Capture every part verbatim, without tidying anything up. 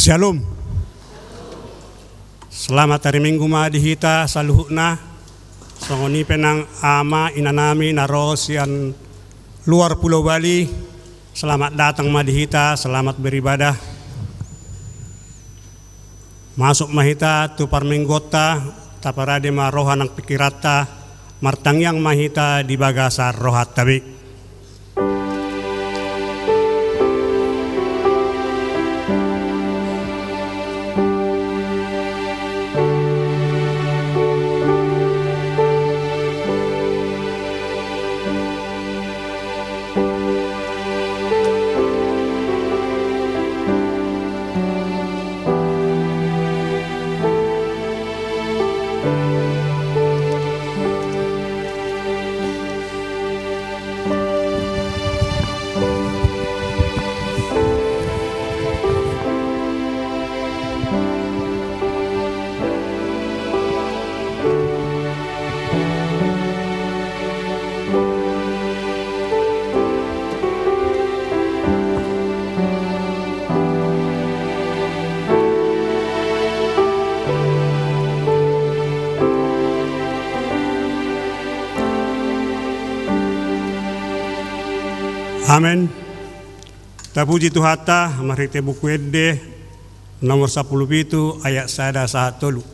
Shalom. Selamat hari Minggu ma di hita saluhutna. Songon i pe nang ama inanami na ro sian luar Pulau Bali. Selamat datang ma di hita, selamat beribadah. Masuk ma hita tu parmingguonta, taparade ma roha nang pingkiranta, martangiang ma hita di bagasan rohanta be. Amen. Tapuji Tuhanta marhite Buku Ende nomor sampulu pitu ayat sada sahat tolu.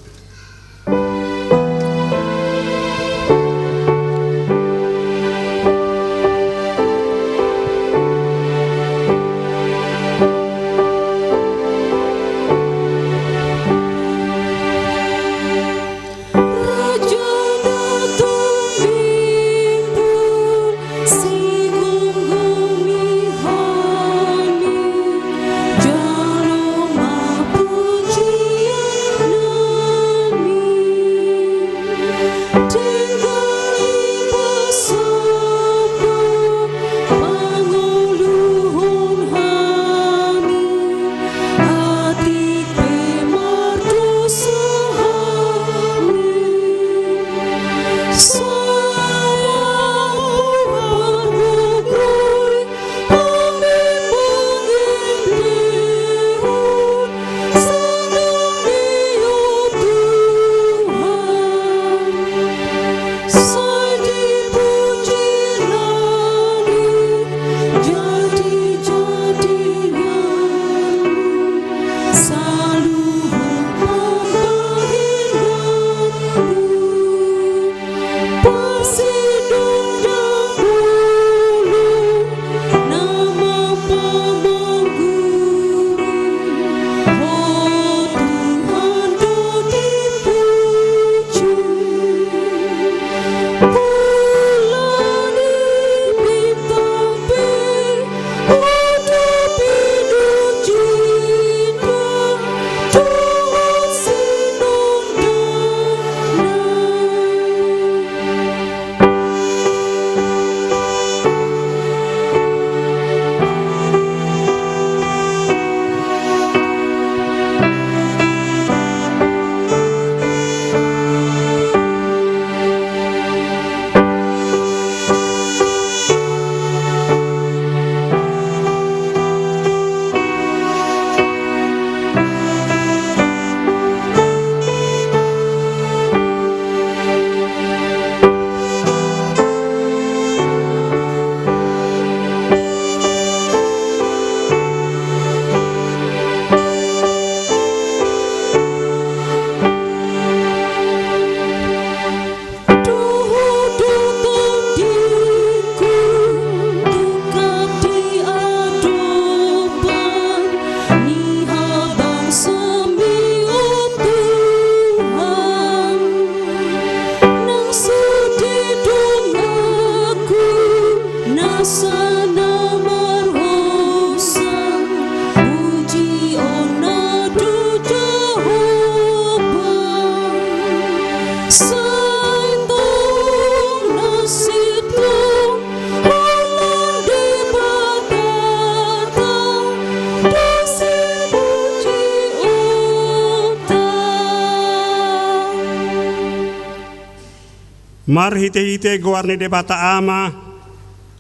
Marhitehite goar ni Debata Ama,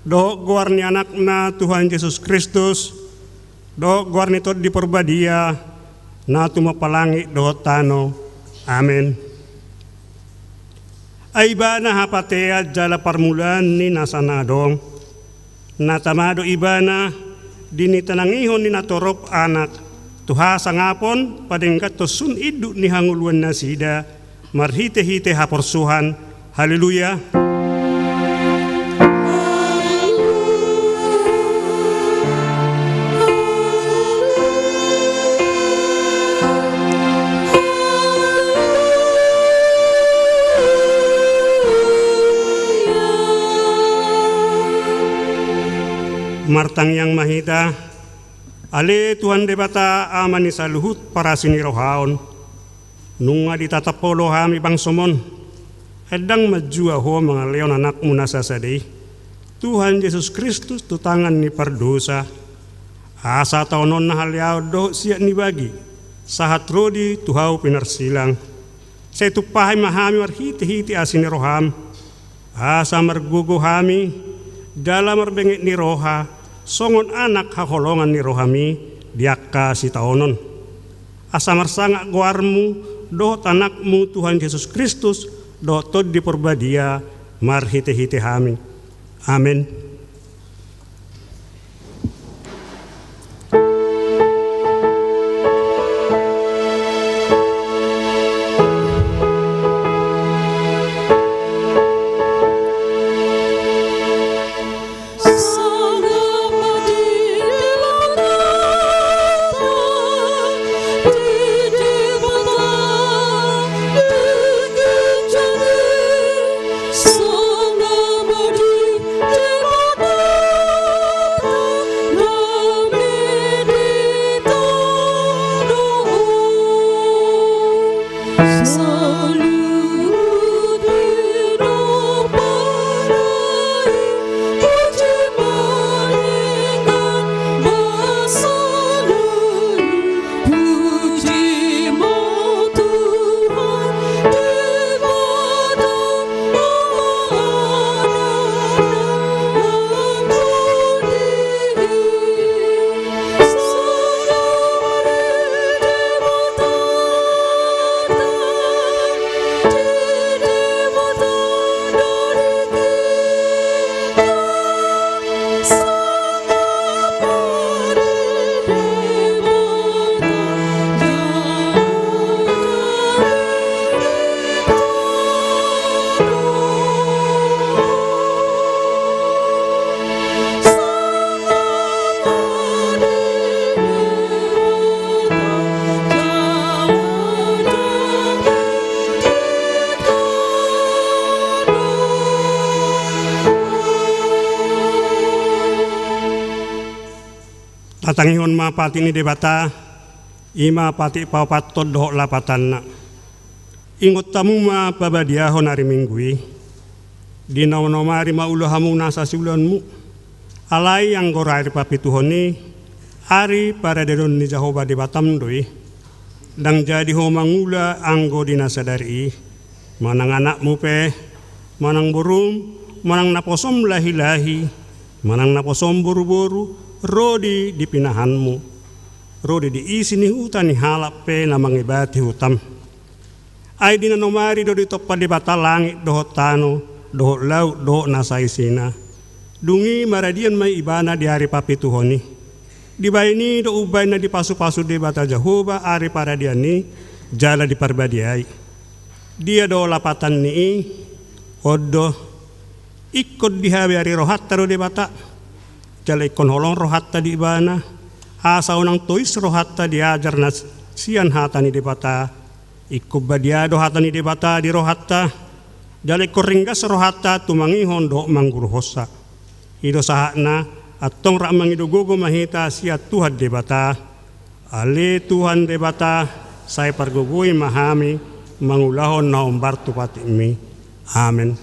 dohot goar ni Anakna Tuhan Jesus Kristus, dohot goar ni Tondi Porbadia, na tumompa langit dohot tano. Amen. Ai Ibana hapatean jala parmulaan ni nasa na adong, na tama do Ibana di nitanangihon ni natorop Anak tu hasangapon padengganhon sun induk ni hangoluan nasida, marhitehite haporsuhan. Haleluya. Martangiang ma hita. Ale Tuhan Debata, Ama ni saluhut parasi ni roha on, nunga ditatap Ho do hami bangsom on. Ndang manjua Ho mangalehon Anakmu na sasada i, Tuhan Jesus Kristus, tu tangan ni pardosa, asa taononna haleaon dohot siat ni bagi sahat rodi tu hau pinarsilang. Sai tumpahi ma hami marhitehite asi ni roham, asa margogo hami jala marbenget ni roha songon anak haholongan ni rohami di angka sitaonon. Asa marsangap goarmu dohot Anakmu Tuhan Jesus Kristus dohot Tondi Parbadia marhitehite hami. Amen. Tatangihon ma patik ni Debata, i ma patik paopathon dohot lapatanna. Ingot hamu ma pabadiahon ari Minggu i. Di na onom ari ma ula hamu nasa siulaonmu. Alai anggo ari papituhon i, ari paradianon ni Jahowa Debatam do i. Ndang jadi ho mangula anggo di na sadari i. Manang anakmu pe, manang borum, manang naposom lahilahi, manang naposom boruboru, ro di, di pinahanmu, ro di, di isi ni huta ni halak pe na mangebati hutam. Ai di na onom ari do ditompa Debata langit dohot tano, dohot laut, dohot na saisina. Dung i maradian ma Ibana di ari papituhon i. Dibahen i do umbahen na dipasupasu Debata Jahowa ari paradian i, jala diparbadiai. Dia do lapatan ni i? On do, ingkon dihabeari rohanta do Debata, jala ingkon holong rohanta di Ibana, asa unang tois rohanta di ajar na sian hata ni Debata. Ingkon badia do hata ni Debata di rohanta, jala ingkon ringgas rohanta tumangihon dohot mangguruhonsa. I do sahatna, antong rap mangido gogo ma hita sian Tuhan Debata. Ale Tuhan Debata, sai pargogoi ma hami mangulahon na hombar tu patikmi. Amen.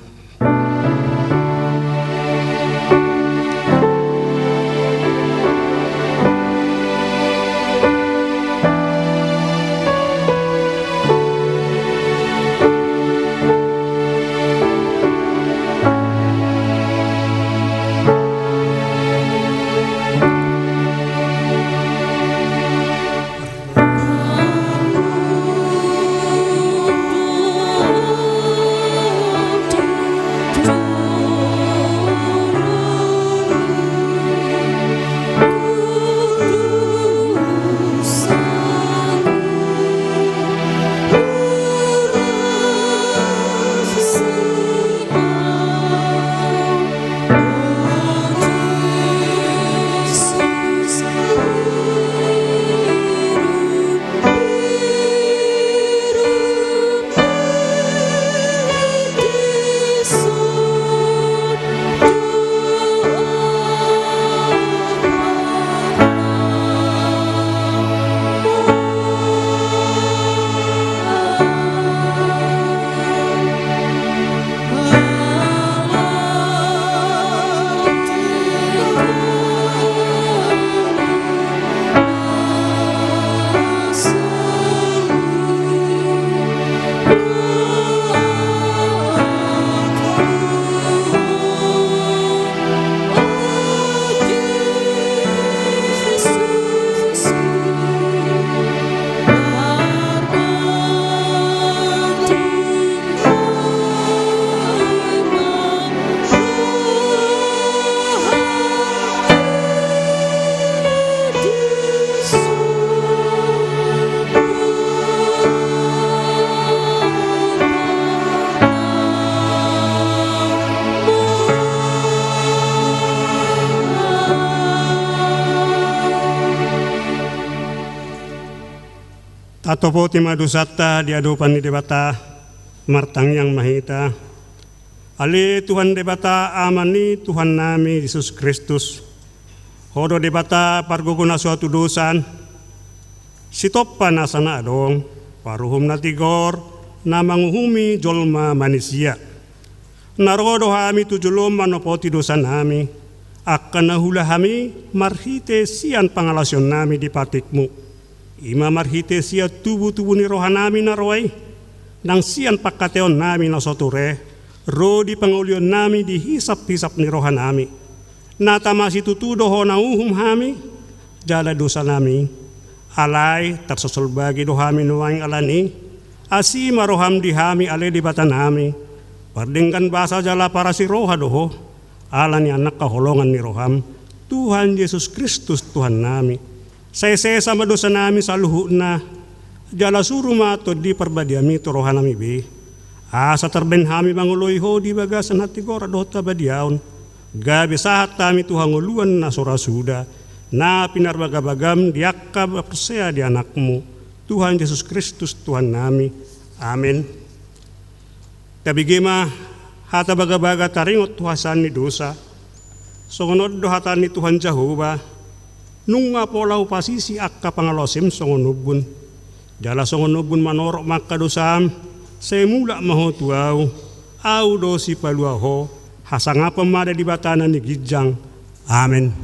Tatopoti ma dosanta di adopan ni Debata. Martangiang ma hita. Ale Tuhan Debata, Ama ni Tuhannami Jesus Kristus, Ho do Debata pargogo na so hatudosan, sitompa nasa na adong, paruhum na tigor, na manguhumi jolma manisia. Na ro do hami tu jolom manopoti dosanami, angka na huula hami marhite sian pangalaosionnami di patikmu. I ma marhite sian tubutubu ni rohanami na roa i, nang sian pangkataionami na so ture, ro di pangolionnami di hisaphisap ni rohanami. Na tama situtu do Ho na uhum hami, jala dosanami. Alai tarsosolbagi do hami nuaeng alani i, asi ma roham di hami ale Debatanami, pardenggan basa jala parasi roha do Ho, alani annak haholongan ni roham, Tuhan Jesus Kristus Tuhannami. Sai sesa ma dosanami saluhutna, jala suru ma Tondi Parbadiami tu rohanami be. Asa tarbaen hami mangoloi Ho di bagasan hatigoran dohot habadiaon, gabe sahat hami tu hangoluan na so ra suda, na pinarbagabagam di angka porsea di Anakmu, Tuhan Jesus Kristus Tuhannami. Amen. Tabege ma hata bagabaga taringot tu hasesaan ni dosa. Songon on do hata ni Tuhan Jahowa: Nunga pola hupasisi angka pangalaosim songon ombun, jala songon ombun manorop ma angka dosam, sai mulak ma ho tu Ahu, Ahu do sipalua ho. Hasangapon ma di Debata na di ginjang. Amen.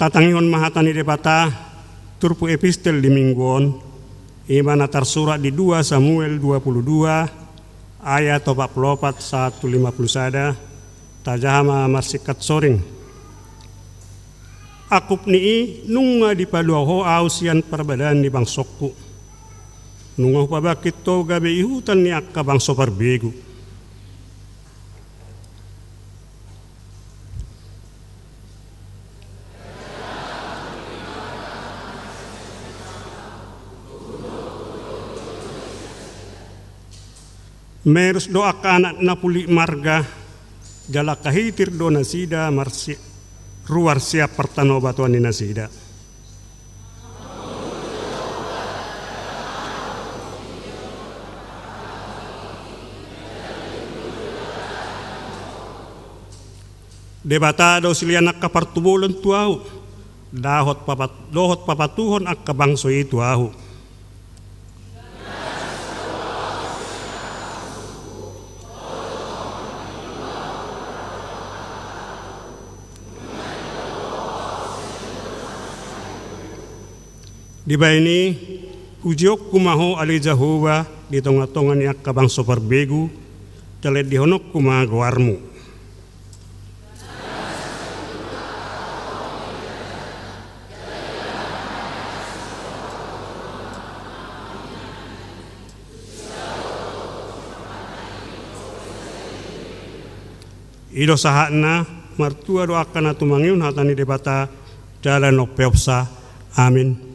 Tatangihon ma hata ni Debata, turpuk epistel di minggu on, i ma na tarsurat di dua Samuel dua pulu dua, ayat opat pulu opat sahat tu lima pulu sada, tajaha ma marsingkat soring. Angkup ni i, nunga dipalua ho ahu sian parbadaan ni bangsongku. Nunga hupabangkit ho gabe ihutan ni angka bangso parbegu. Merus do angka anak na pulik marga, jala angka hitir do nasida marsi-, ruar sian partanobatoan ni nasida. Debata do silehon angka partubolon tu ahu, dohot papat-, dohot papatuhon angka bangso i tu ahu. Dibahen i, pujionku ma ho ale Jahowa di tongatonga ni angka bangso parbegu, jala endehononku ma goarmu. I do sahatna. Martua do angka na tumangihon hata ni Debata jala na umpeopsa. Amin.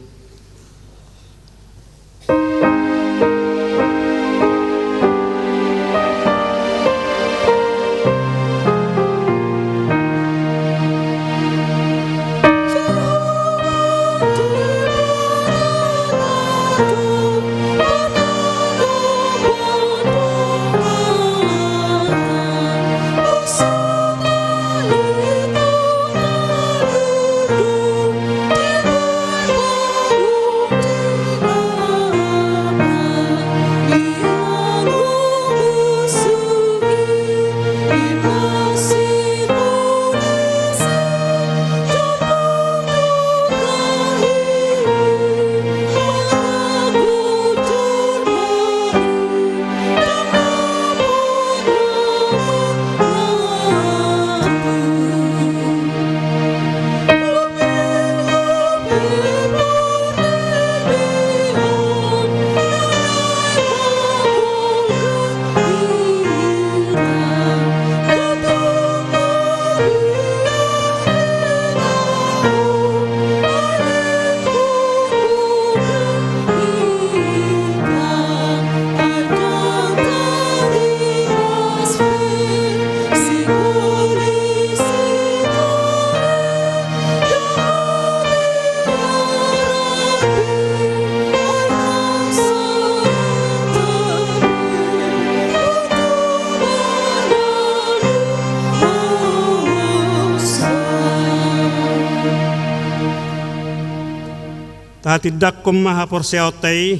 Tahatindangkon ma haporseaonta i,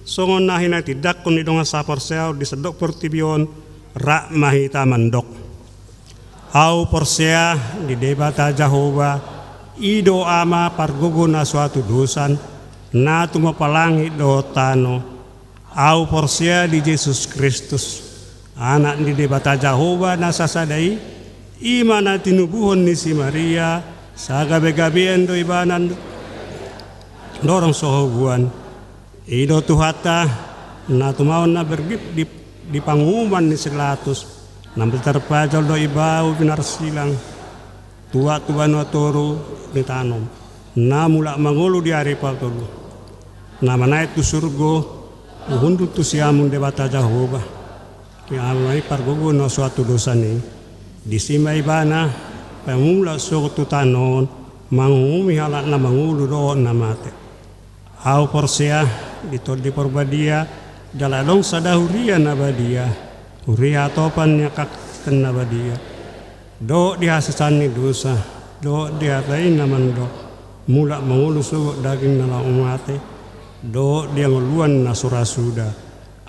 songon na hinatindangkon ni dongan sahaporseaon di sandok portibi on, rap ma hita mandok. Ahu porsea di Debata Jahowa, i do Ama pargogo na so hatudosan, na tumompa langit dohot tano. Ahu porsea di Jesus Kristus, Anak ni Debata Jahowa na sasada i, i ma na tinubuhon ni si Maria, sagabegabean do ibana ndorong so habuan. I do Tuhanta, na tumaon na bergip di, di panguhuman ni si Pilatus, na tarpajal do ibana pinarsilang, tuat tu banua toru ditanom, na mulak mangolu di ari patolu, na manaek tu surgo, hundul tu siamun Debata Jahowa. Ia Ama i pargogo na so hatudosan i. Disi ma ibana pamulak sogot tu tano on, manguhumi halak na mangolu dohot na mate. Ahu porsea di Tondi Parbadia, jala adong sada huria na badia, huria hatopan ni angka Kristen na badia, dohot di hasesaan ni dosa, dohot di hata i na mandok, mulak mangolu sogot daging na laho mate, dohot di hangoluan na so ra suda.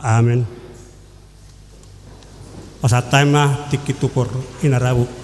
Amen. Pasahat hami ma tingki tu parhinarabon.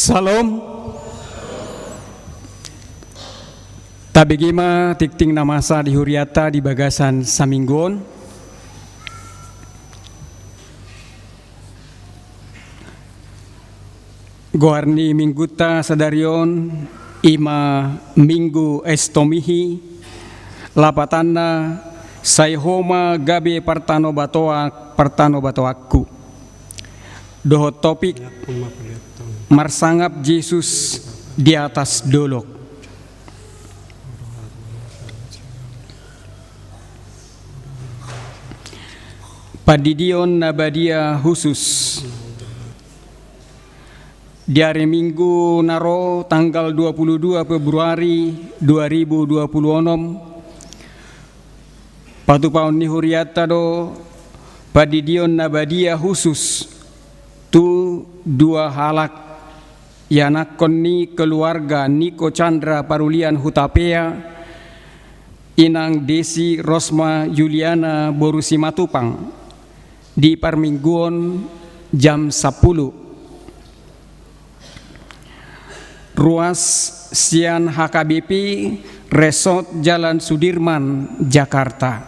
Syalom. Tabege ma tingting na masa di huriata di bagasan saminggu on. Goar ni mingguta sadari on ima Minggu Estomihi, lapatanna sai ho ma gabe partanobatoa-, partanobatoanku. Dohot topik marsangap Jesus di atas dolok. Pandidion na badia khusus. Di ari Minggu na ro tanggal dua puluh dua Februari dua ribu dua puluh onom, patupaon ni huriata do pandidion na badia khusus tu dua halak ianakhon ni keluarga Niko Chandra Parulian Hutapea, Inang Desi Rosma Juliana boru Simatupang, di parmingguon jam sampulu. Ruas sian H K B P Resort Jalan Sudirman, Jakarta.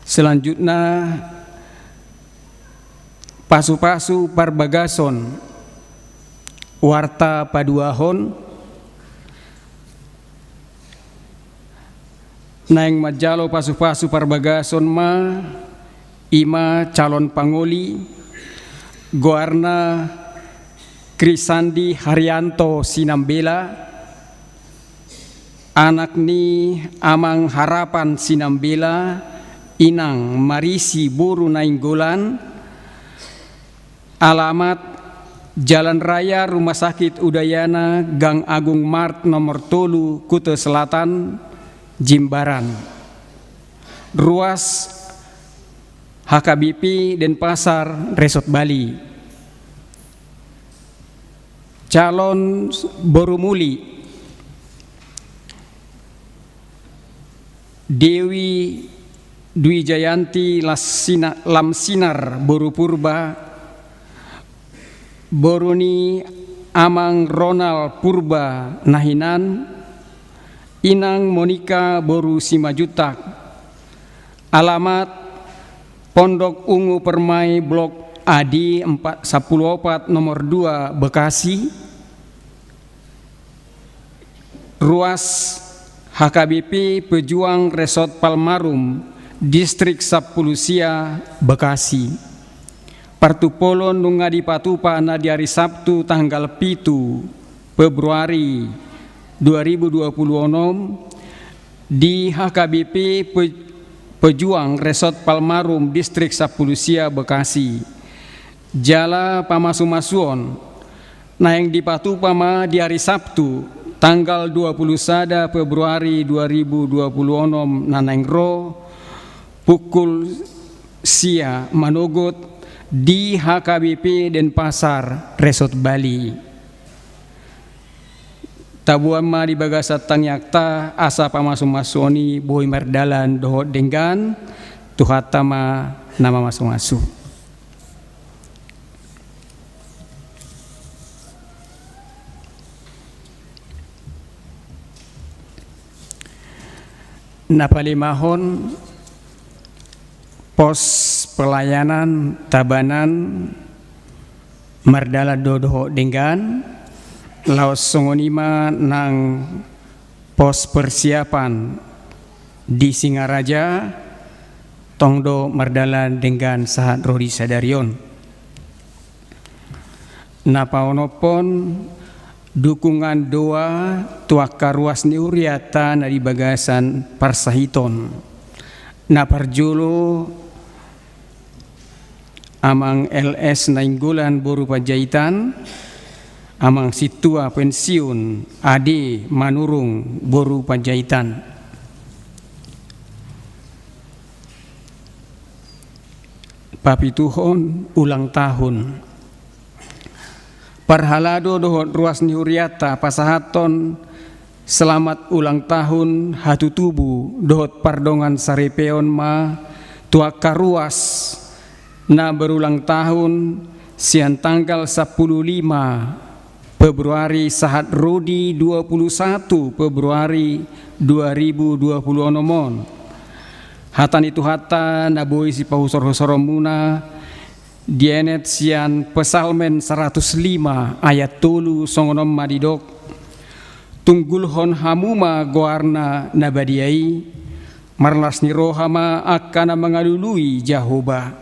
Selanjutna, pasu-pasu parbagason, warta paduahon. Naeng manjalo pasu-pasu parbagason ma ima calon pangoli, goarna Krisandi Haryanto Sinambela, anak ni Amang Harapan Sinambela, Inang Marisi boru Nainggolan, alamat Jalan Raya Rumah Sakit Udayana, Gang Agung Mart nomor tolu, Kuta Selatan, Jimbaran. Ruas H K B P Denpasar, Resort Bali. Calon boru muli, Dewi Dwi Jayanti Lassina-, Lamsinar boru Purba, boru ni Amang Ronald Purba na hinan, Inang Monika boru Simanjuntak. Alamat Pondok Ungu Permai Blok A D empat, sampulu opat nomor dua, Bekasi. Ruas H K B P Pejuang Resort Palmarum, Distrik Sampulu Sia, Bekasi. Partumpolon nunga dipatupa na di ari Sabtu tanggal pitu Februari dua ribu dua puluh onom di H K B P Pe-, Pejuang Resort Palmarum, Distrik Sampulu Sia, Bekasi. Jala pamasumasuon naeng dipatupa ma di ari Sabtu tanggal dua puluh sada Februari dua ribu dua puluh onom na naeng ro, pukul sia manogot di H K B P Denpasar, Resort Bali. Taboan ma di bagasan tangiangta asa pamasumasuon i boi mardalan dohot denggan. Tuhanta ma na mamasumasu. Na palimahon, pos pelayanan Tabanan mardalan do dohot denggan, laos songon i ma nang pos persiapan di Singaraja, tong do mardalan denggan sahat ro di sadari on. Na paonomhon, dukungan doa tu angka ruas ni huriata na di bagasan parsahiton. Na parjolo, Amang L S Nainggolan boru Panjaitan, Amang Sintua pensiun Ade Manurung boru Panjaitan. Papituhon, ulang tahun. Parhalado dohot ruas ni huriata pasahathon selamat ulang tahun hatutubu dohot pardongan saripeon ma tu angka ruas Na berulang tahun sian tanggal sampulu lima Februari sahat ro di dua pulu satu Februari dua ribu dua pulu onom on. Hata ni Tuhanta na boi sipahusorhusoronmuna dienet sian Psalmen saratus lima ayat tolu, songon on ma didok: Tunggulhon hamu ma goarna na badia i, marlas ni roha ma angka na mangalului Jahowa.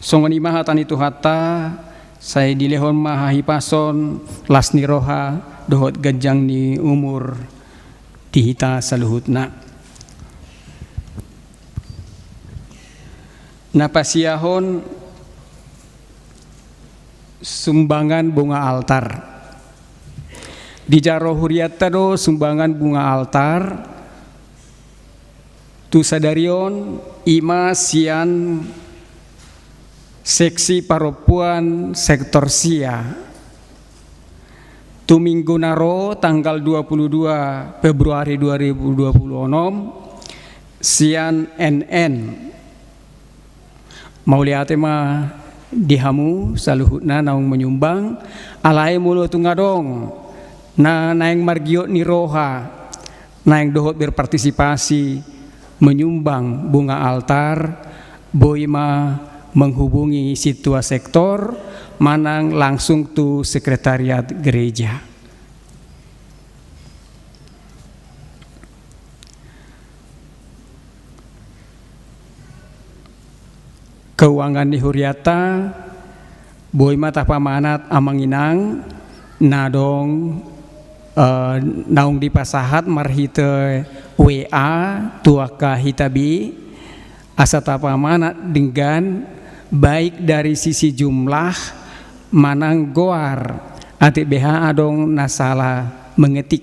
Songon i ma hata ni Tuhanta, sai dilehon ma hahipason, las ni roha dohot ganjang ni umur di hita saluhutna. Na pasiahon sumbangan bunga altar. Dijalo hurianta do sumbangan bunga altar tu sadari on, i ma sian seksi parompuan sektor sia. Tu minggu na ro tanggal dua pulu dua Februari dua ribu dua pulu onom, sian N N. Mauliate ma di hamu saluhutna naung manyumbang, alai molo tung adong na naeng margiot ni roha, naeng dohot berpartisipasi menyumbang bunga altar, boi ma menghubungi sintua sektor manang langsung tu sekretariat gereja. Keuangan ni hurianta, boi ma tapamanat amang inang na adong, eh, naung dipasahat marhite W A tu angka hita B, asa tapamanat denggan, baik dari sisi jumlah manang goar, atik beha adong na salah mengetik.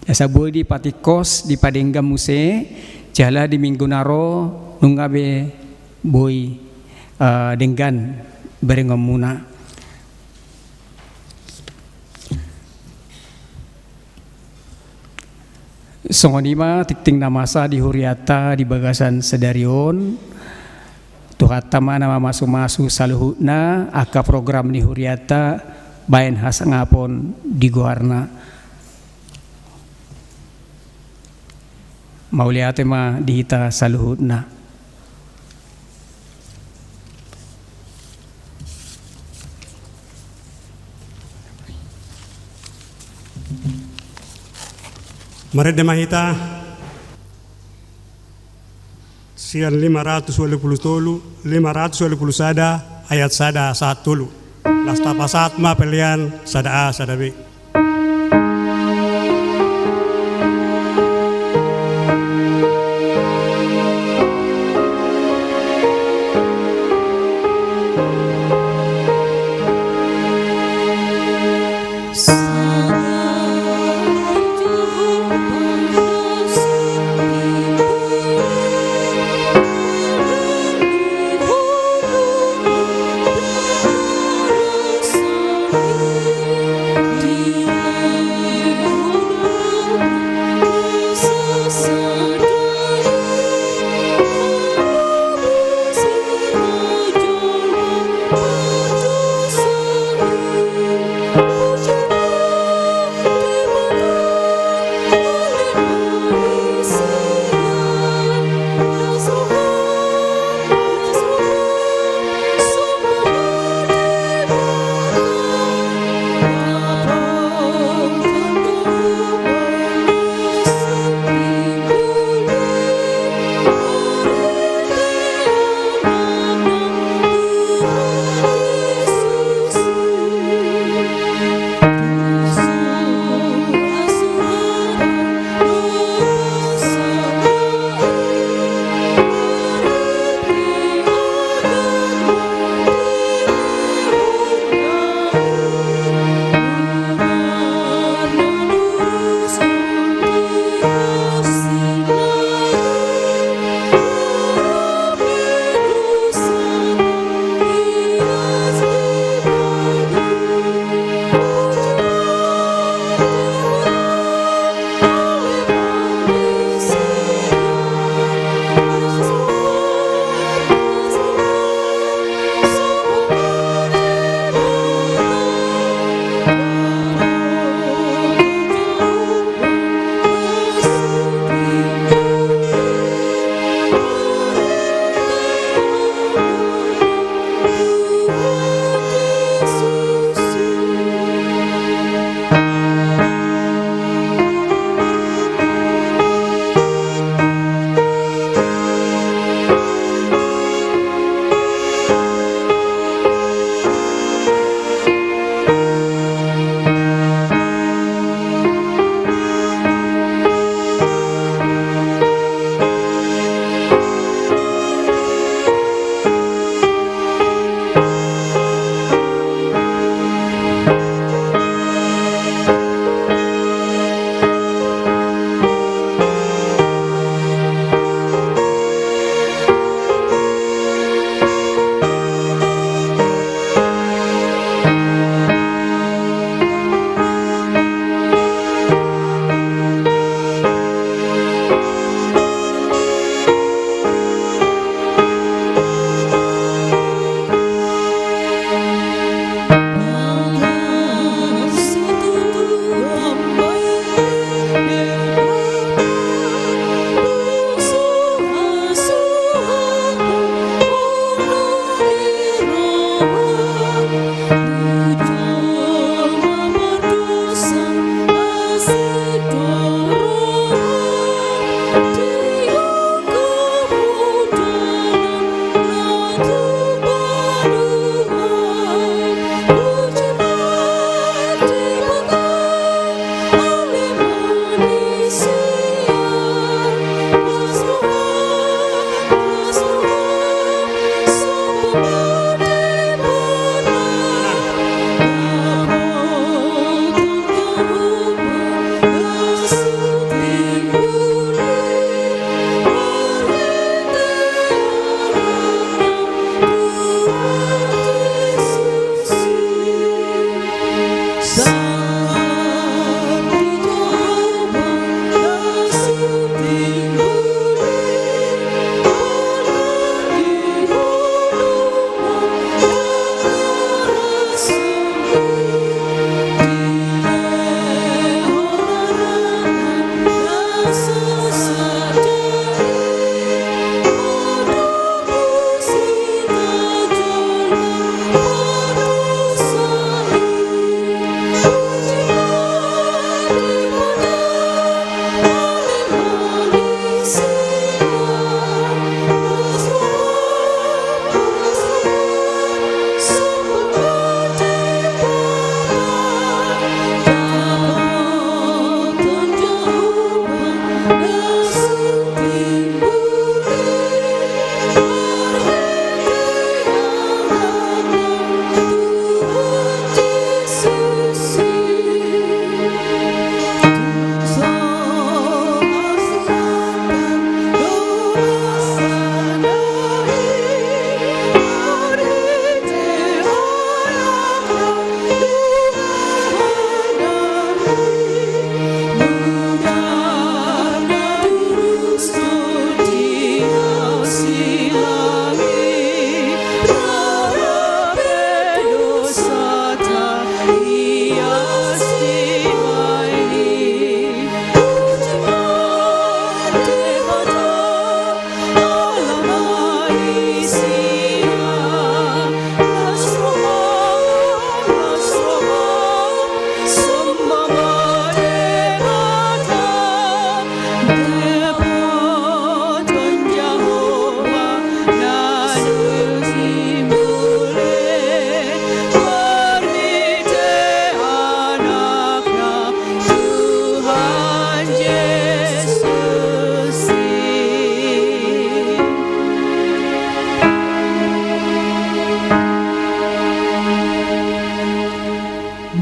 Asa boi dipatingkos, dipadenggan muse, jala di minggu na ro nunga be boi, eh, denggan berengonmuna. Songon i ma tingting na masa di hurianta di bagasan sadari on. Tuhanta ma na mamasumasu saluhutna angka program ni hurianta baen hasangapon di goarna. Mauliate ma di hita saluhutna. Marende ma hita sian lima ratus ualu pulu tolu, lima ratus ualu pulu sada, ayat sada sahat tolu. Laos tapasahat ma pelean sada A, sada B.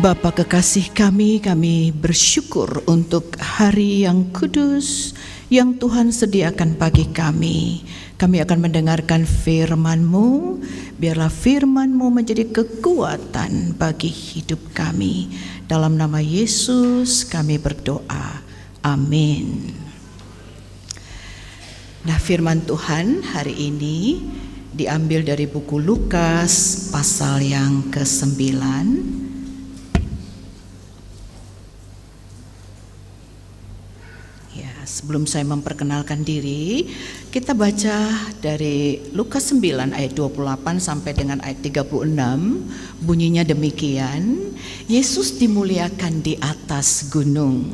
Bapa kekasih kami, kami bersyukur untuk hari yang kudus yang Tuhan sediakan bagi kami. Kami akan mendengarkan firman-Mu. Biarlah firman-Mu menjadi kekuatan bagi hidup kami. Dalam nama Yesus kami berdoa. Amin. Nah, firman Tuhan hari ini diambil dari buku Lukas pasal yang kesembilan. Ya, sebelum saya memperkenalkan diri, kita baca dari Lukas sembilan ayat dua puluh delapan sampai dengan ayat tiga puluh enam. Bunyinya demikian, Yesus dimuliakan di atas gunung.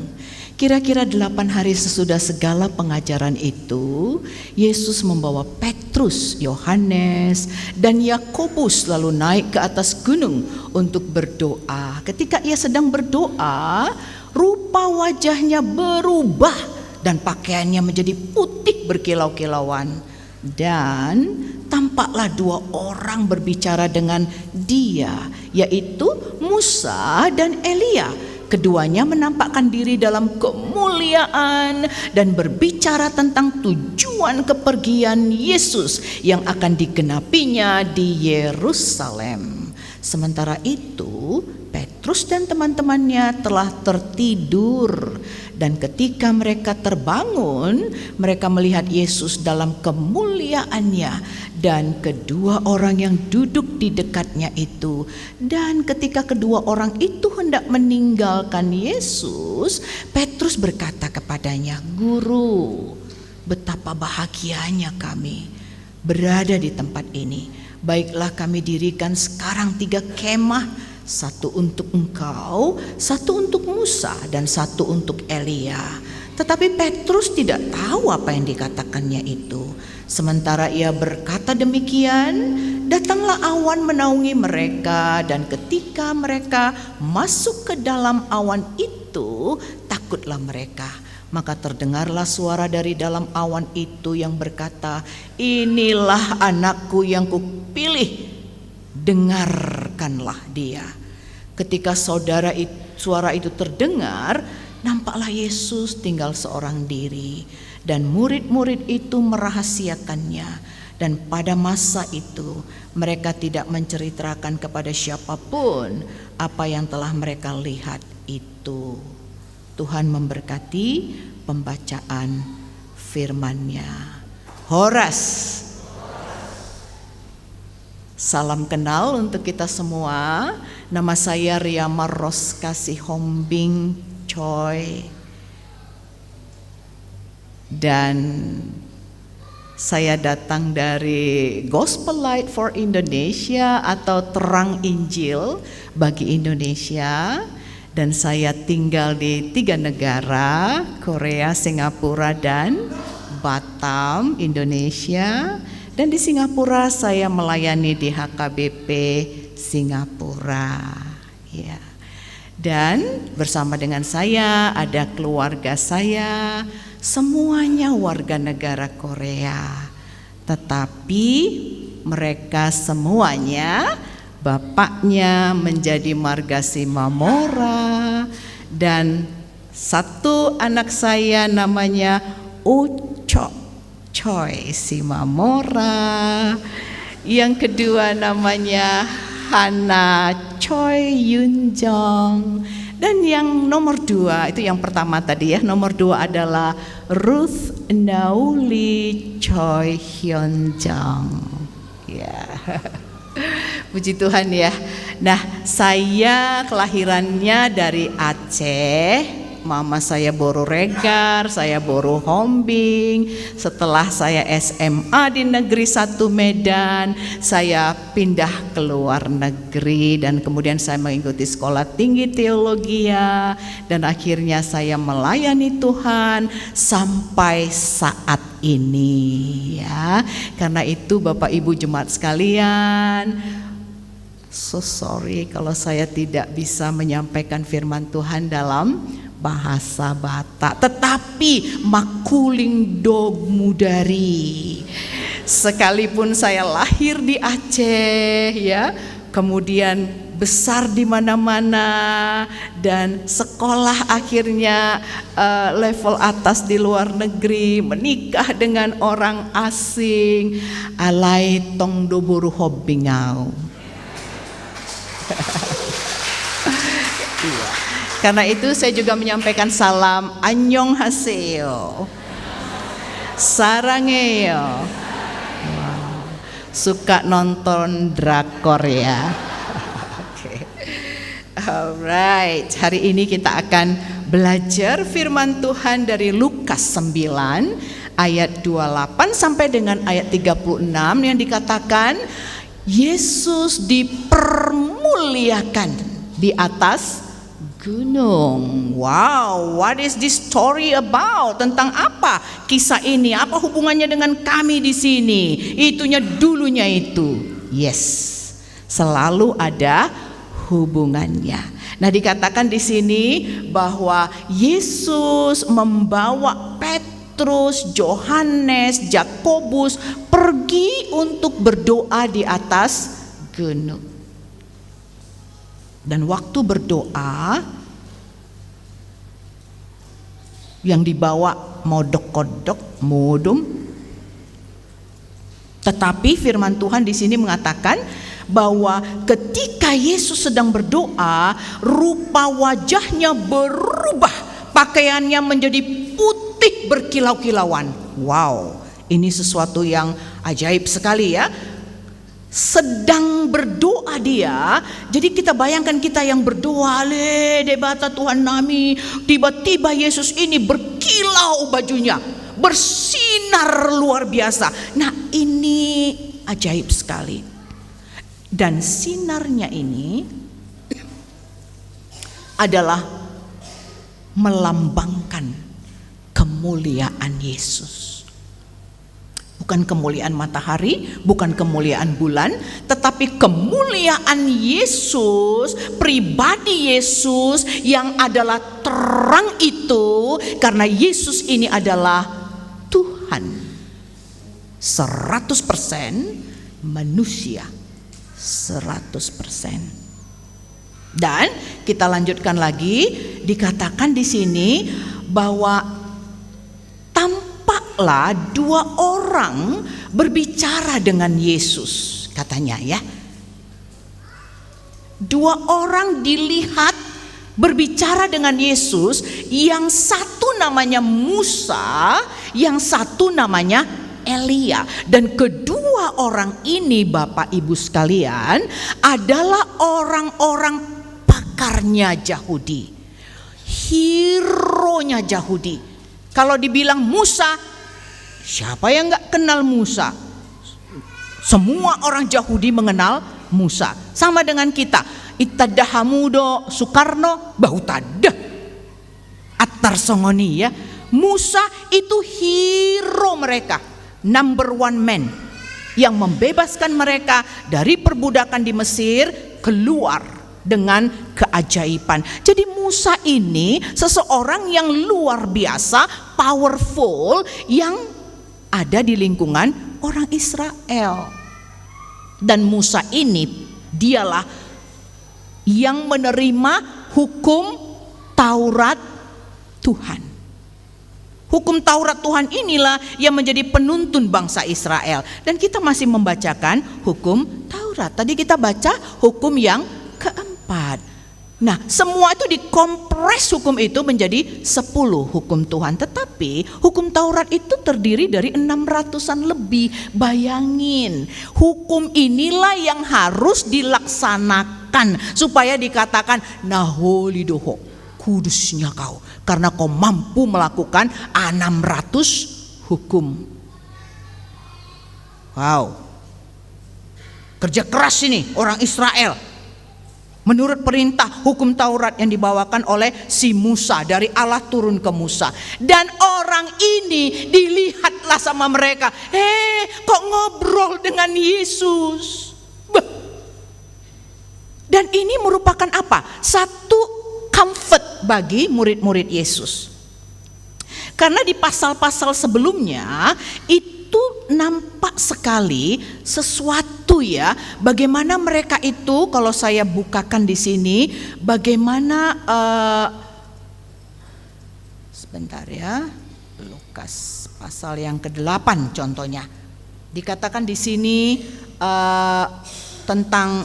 Kira-kira delapan hari sesudah segala pengajaran itu, Yesus membawa Petrus, Yohanes, dan Yakobus lalu naik ke atas gunung untuk berdoa. Ketika ia sedang berdoa, rupa wajahnya berubah dan pakaiannya menjadi putih berkilau-kilauan. Dan tampaklah dua orang berbicara dengan dia, yaitu Musa dan Elia. Keduanya menampakkan diri dalam kemuliaan dan berbicara tentang tujuan kepergian Yesus yang akan digenapinya di Yerusalem. Sementara itu, Petrus dan teman-temannya telah tertidur, dan ketika mereka terbangun, mereka melihat Yesus dalam kemuliaannya dan kedua orang yang duduk di dekatnya itu. Dan ketika kedua orang itu hendak meninggalkan Yesus, Petrus berkata kepadanya, "Guru, betapa bahagianya kami berada di tempat ini. Baiklah, kami dirikan sekarang tiga kemah, satu untuk engkau, satu untuk Musa, dan satu untuk Elia." Tetapi Petrus tidak tahu apa yang dikatakannya itu. Sementara ia berkata demikian, datanglah awan menaungi mereka, dan ketika mereka masuk ke dalam awan itu, takutlah mereka. Maka terdengarlah suara dari dalam awan itu yang berkata, "Inilah anakku yang kupilih, dengarkanlah dia." Ketika saudara it-, suara itu terdengar, nampaklah Yesus tinggal seorang diri, dan murid-murid itu merahasiakannya. Dan pada masa itu, mereka tidak menceritakan kepada siapapun apa yang telah mereka lihat itu. Tuhan memberkati pembacaan firman-Nya. Horas. Salam kenal untuk kita semua. Nama saya Riama Roska Sihombing Choi. Dan saya datang dari Gospel Light for Indonesia atau Terang Injil bagi Indonesia. Dan saya tinggal di tiga negara, Korea, Singapura, dan Batam, Indonesia. Dan di Singapura saya melayani di H K B P Singapura. Ya. Dan bersama dengan saya ada keluarga saya, semuanya warga negara Korea. Tetapi mereka semuanya, bapaknya menjadi marga Simamora, dan satu anak saya namanya Ucok Choi Simamora. Yang kedua namanya Hana Choi Yunjong. Dan yang nomor dua, itu yang pertama tadi ya, nomor dua adalah Ruth Nauli Choi Hyunjong. Ya. Puji Tuhan ya. Nah, saya kelahirannya dari Aceh. Mama saya boru Regar, saya boru Hombing. Setelah saya S M A di Negeri Satu Medan, saya pindah ke luar negeri dan kemudian saya mengikuti sekolah tinggi teologia dan akhirnya saya melayani Tuhan sampai saat ini, ya. Karena itu, Bapak Ibu jemaat sekalian, so sorry kalau saya tidak bisa menyampaikan firman Tuhan dalam bahasa Batak. Tetapi makuling dogmu dari. Sekalipun saya lahir di Aceh, ya, kemudian besar di mana-mana, dan sekolah akhirnya, eh, level atas di luar negeri, menikah dengan orang asing, alai tong do boru hombing au. Iya. Karena itu saya juga menyampaikan salam annyeonghaseyo. Sarangeyo. Wow. Suka nonton drakor ya. Oke. Alright, hari ini kita akan belajar firman Tuhan dari Lukas sembilan ayat dua puluh delapan sampai dengan ayat tiga puluh enam yang dikatakan Yesus dipermuliakan di atas gunung. Wow, what is this story about? Tentang apa kisah ini? Apa hubungannya dengan kami di sini? Itunya dulunya itu. Yes. Selalu ada hubungannya. Nah, dikatakan di sini bahwa Yesus membawa Petrus, Yohanes, Yakobus pergi untuk berdoa di atas gunung. Dan waktu berdoa, yang dibawa modok-kodok, modom. Tetapi firman Tuhan di sini mengatakan bahwa ketika Yesus sedang berdoa, rupa wajahnya berubah, pakaiannya menjadi putih berkilau-kilauan. Wow, ini sesuatu yang ajaib sekali ya. Sedang berdoa dia. Jadi kita bayangkan kita yang berdoa, "Ale Debata Tuhan nami," tiba-tiba Yesus ini berkilau bajunya, bersinar luar biasa. Nah, ini ajaib sekali. Dan sinarnya ini adalah melambangkan kemuliaan Yesus. Bukan kemuliaan matahari, bukan kemuliaan bulan, tetapi kemuliaan Yesus, pribadi Yesus yang adalah terang itu, karena Yesus ini adalah Tuhan. Seratus persen manusia, seratus persen. Dan kita lanjutkan lagi, dikatakan di sini bahwa tampaklah dua orang berbicara dengan Yesus, katanya ya. Dua orang dilihat berbicara dengan Yesus, yang satu namanya Musa, yang satu namanya Elia. Dan kedua orang ini, Bapak Ibu sekalian, adalah orang-orang pakarnya Yahudi, hero-nya Yahudi. Kalau dibilang Musa, siapa yang nggak kenal Musa? Semua orang Yahudi mengenal Musa. Sama dengan kita. Itanda hamu do Soekarno, bah, huta da. Attar songon i ya. Musa itu hero mereka, number one man yang membebaskan mereka dari perbudakan di Mesir, keluar dengan keajaiban. Jadi Musa ini seseorang yang luar biasa, powerful, yang ada di lingkungan orang Israel. Dan Musa ini dialah yang menerima hukum Taurat Tuhan. Hukum Taurat Tuhan inilah yang menjadi penuntun bangsa Israel. Dan kita masih membacakan hukum Taurat. Tadi kita baca hukum yang keempat. Nah, semua itu dikompres hukum itu menjadi sepuluh hukum Tuhan. Tetapi hukum Taurat itu terdiri dari enam ratusan lebih. Bayangin, hukum inilah yang harus dilaksanakan supaya dikatakan, "Na holy do ho, kudusnya kau, karena kau mampu melakukan enam ratus hukum." Wow. Kerja keras ini orang Israel. Menurut perintah hukum Taurat yang dibawakan oleh si Musa, dari Allah turun ke Musa. Dan orang ini dilihatlah sama mereka. "Eh, kok ngobrol dengan Yesus?" Beuh. Dan ini merupakan apa? Satu comfort bagi murid-murid Yesus. Karena di pasal-pasal sebelumnya itu nampak sekali sesuatu Itu ya, bagaimana mereka itu, kalau saya bukakan di sini, bagaimana, eh, sebentar ya, Lukas pasal yang kedelapan contohnya. Dikatakan di sini, eh, tentang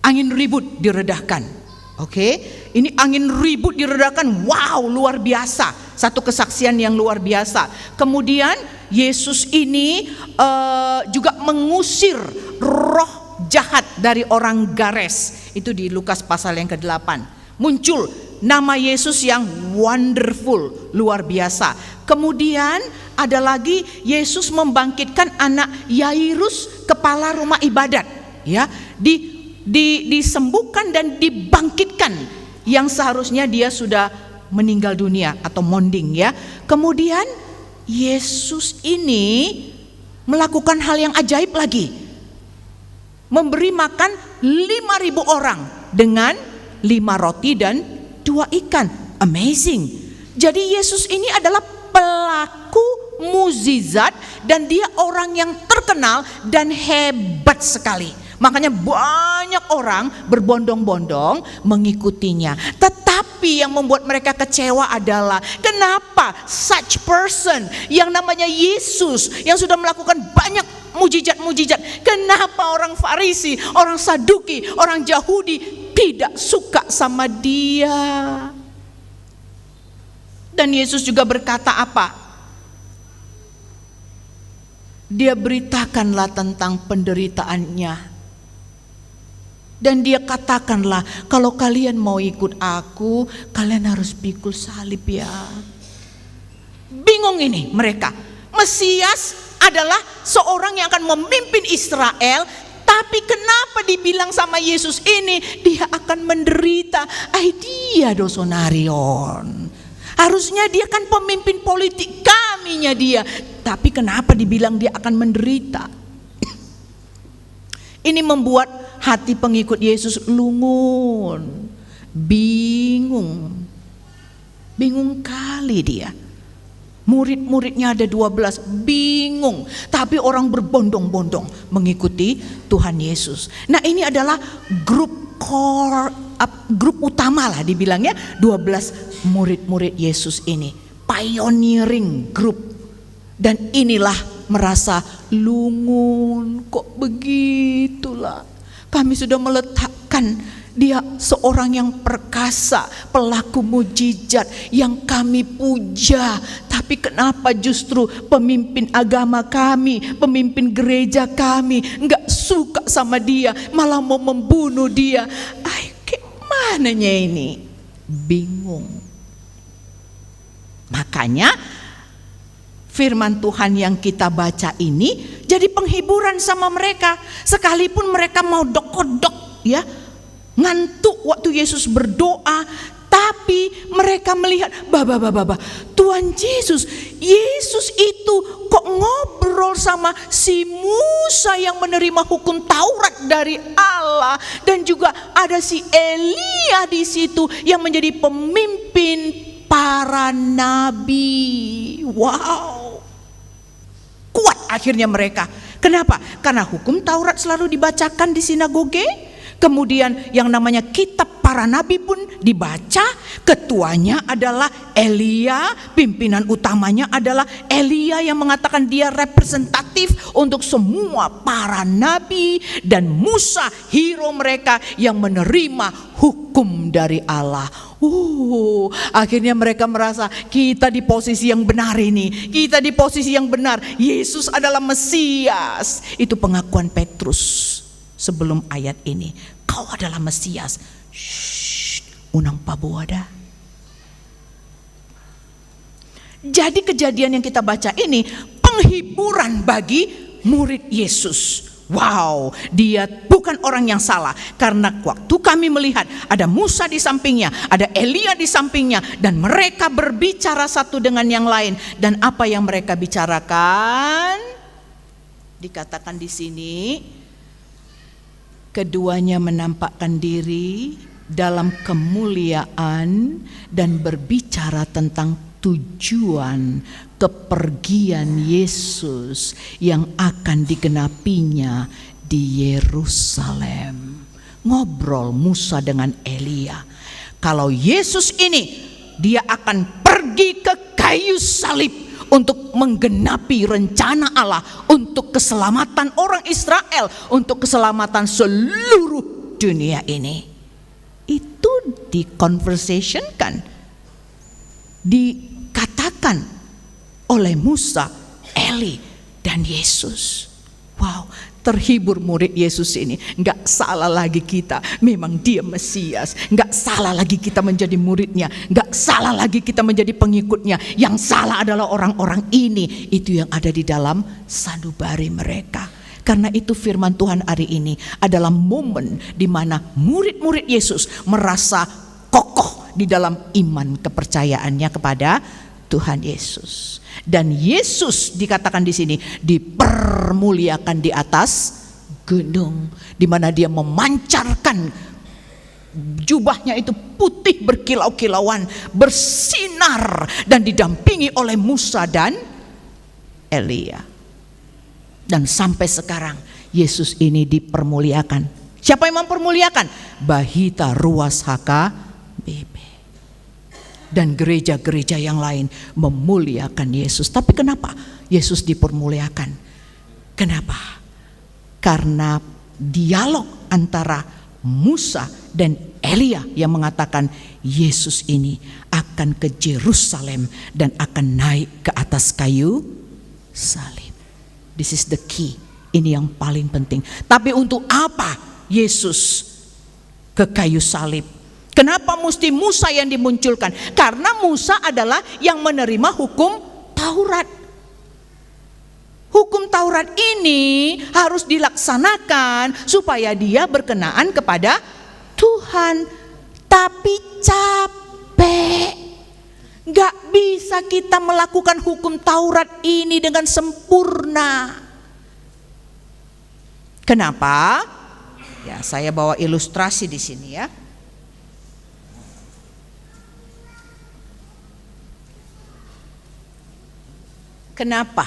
angin ribut diredahkan. Oke, ini angin ribut diredahkan. Wow, luar biasa. Satu kesaksian yang luar biasa. Kemudian Yesus ini, eh, juga mengusir roh jahat dari orang Gares. Itu di Lukas pasal yang kedelapan. Muncul nama Yesus yang wonderful, luar biasa. Kemudian ada lagi, Yesus membangkitkan anak Yairus, kepala rumah ibadat, ya, di, di, disembuhkan dan dibangkitkan, yang seharusnya dia sudah meninggal dunia atau monding, ya. Kemudian Yesus ini melakukan hal yang ajaib lagi, memberi makan lima ribu orang dengan lima roti dan dua ikan. Amazing. Jadi Yesus ini adalah pelaku mujizat dan dia orang yang terkenal dan hebat sekali. Makanya banyak orang berbondong-bondong mengikutinya. Tetapi yang membuat mereka kecewa adalah kenapa such person yang namanya Yesus, yang sudah melakukan banyak mujizat-mujizat, kenapa orang Farisi, orang Saduki, orang Yahudi tidak suka sama dia? Dan Yesus juga berkata apa? Dia beritakanlah tentang penderitaannya. Dan dia katakanlah, "Kalau kalian mau ikut aku, kalian harus pikul salib ya." Bingung ini mereka. Mesias adalah seorang yang akan memimpin Israel, tapi kenapa dibilang sama Yesus ini, "Dia akan menderita"? Ai dia do sonari on. Harusnya dia kan pemimpin politik kaminya dia. Tapi kenapa dibilang dia akan menderita? Ini membuat hati pengikut Yesus lungun, bingung. Bingung kali dia. Murid-muridnya ada dua belas, bingung. Tapi orang berbondong-bondong mengikuti Tuhan Yesus. Nah, ini adalah grup core, ap-, grup utama lah dibilangnya, dua belas murid-murid Yesus ini. Pioneering group. Dan inilah merasa lungun, kok begitulah. Kami sudah meletakkan dia seorang yang perkasa, pelaku mujizat yang kami puja. Tapi kenapa justru pemimpin agama kami, pemimpin gereja kami, nggak suka sama dia, malah mau membunuh dia? Ai, kayak mananya ini? Bingung. Makanya firman Tuhan yang kita baca ini jadi penghiburan sama mereka. Sekalipun mereka mau dokodok, ya, ngantuk waktu Yesus berdoa, tapi mereka melihat, "Bah, bah, bah, bah, bah, Tuhan Yesus, Yesus itu kok ngobrol sama si Musa yang menerima hukum Taurat dari Allah, dan juga ada si Elia di situ yang menjadi pemimpin para nabi." Wow. Kuat akhirnya mereka. Kenapa? Karena hukum Taurat selalu dibacakan di sinagoge. Kemudian yang namanya kitab para nabi pun dibaca. Ketuanya adalah Elia, pimpinan utamanya adalah Elia yang mengatakan dia representatif untuk semua para nabi, dan Musa hero mereka yang menerima hukum dari Allah. Uh, akhirnya mereka merasa, "Kita di posisi yang benar ini. Kita di posisi yang benar. Yesus adalah Mesias." Itu pengakuan Petrus sebelum ayat ini. "Kau adalah Mesias." Shh, unang paboa da. Jadi kejadian yang kita baca ini penghiburan bagi murid Yesus. Wow, dia bukan orang yang salah. Karena waktu kami melihat ada Musa di sampingnya, ada Elia di sampingnya, dan mereka berbicara satu dengan yang lain. Dan apa yang mereka bicarakan? Dikatakan di sini, keduanya menampakkan diri dalam kemuliaan dan berbicara tentang Tujuan kepergian Yesus yang akan digenapinya di Yerusalem. Ngobrol Musa dengan Elia. Kalau Yesus ini, dia akan pergi ke kayu salib untuk menggenapi rencana Allah untuk keselamatan orang Israel, untuk keselamatan seluruh dunia ini. Itu di-conversation-kan, dikatakan oleh Musa, Eli, dan Yesus. Wow, terhibur murid Yesus ini. Nggak salah lagi kita, memang dia Mesias. Nggak salah lagi kita menjadi muridnya. Nggak salah lagi kita menjadi pengikutnya. Yang salah adalah orang-orang ini. Itu yang ada di dalam sanubari mereka. Karena itu firman Tuhan hari ini adalah momen di mana murid-murid Yesus merasa kokoh di dalam iman kepercayaannya kepada Tuhan Yesus. Dan Yesus dikatakan di sini dipermuliakan di atas gunung, di mana dia memancarkan jubahnya itu putih berkilau-kilauan, bersinar, dan didampingi oleh Musa dan Elia. Dan sampai sekarang Yesus ini dipermuliakan. Siapa yang mempermuliakan? Bahita Ruas H K B P. Dan gereja-gereja yang lain memuliakan Yesus. Tapi kenapa Yesus dipermuliakan? Kenapa? Karena dialog antara Musa dan Elia yang mengatakan Yesus ini akan ke Yerusalem dan akan naik ke atas kayu salib. This is the key. Ini yang paling penting. Tapi untuk apa Yesus ke kayu salib? Kenapa mesti Musa yang dimunculkan? Karena Musa adalah yang menerima hukum Taurat. Hukum Taurat ini harus dilaksanakan supaya dia berkenaan kepada Tuhan. Tapi capek. Nggak bisa kita melakukan hukum Taurat ini dengan sempurna. Kenapa? Ya, saya bawa ilustrasi di sini, ya. Kenapa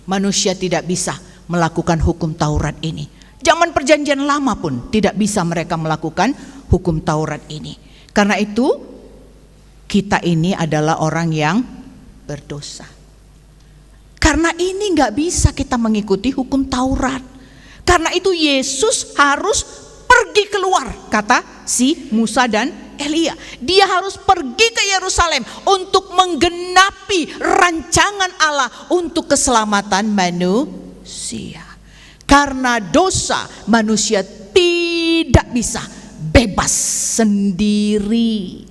manusia tidak bisa melakukan hukum Taurat ini? Zaman Perjanjian Lama pun tidak bisa mereka melakukan hukum Taurat ini. Karena itu, kita ini adalah orang yang berdosa. Karena ini nggak bisa kita mengikuti hukum Taurat. Karena itu Yesus harus pergi keluar, kata si Musa dan Elia. Dia harus pergi ke Yerusalem untuk menggenapi rancangan Allah untuk keselamatan manusia. Karena dosa, manusia tidak bisa bebas sendiri.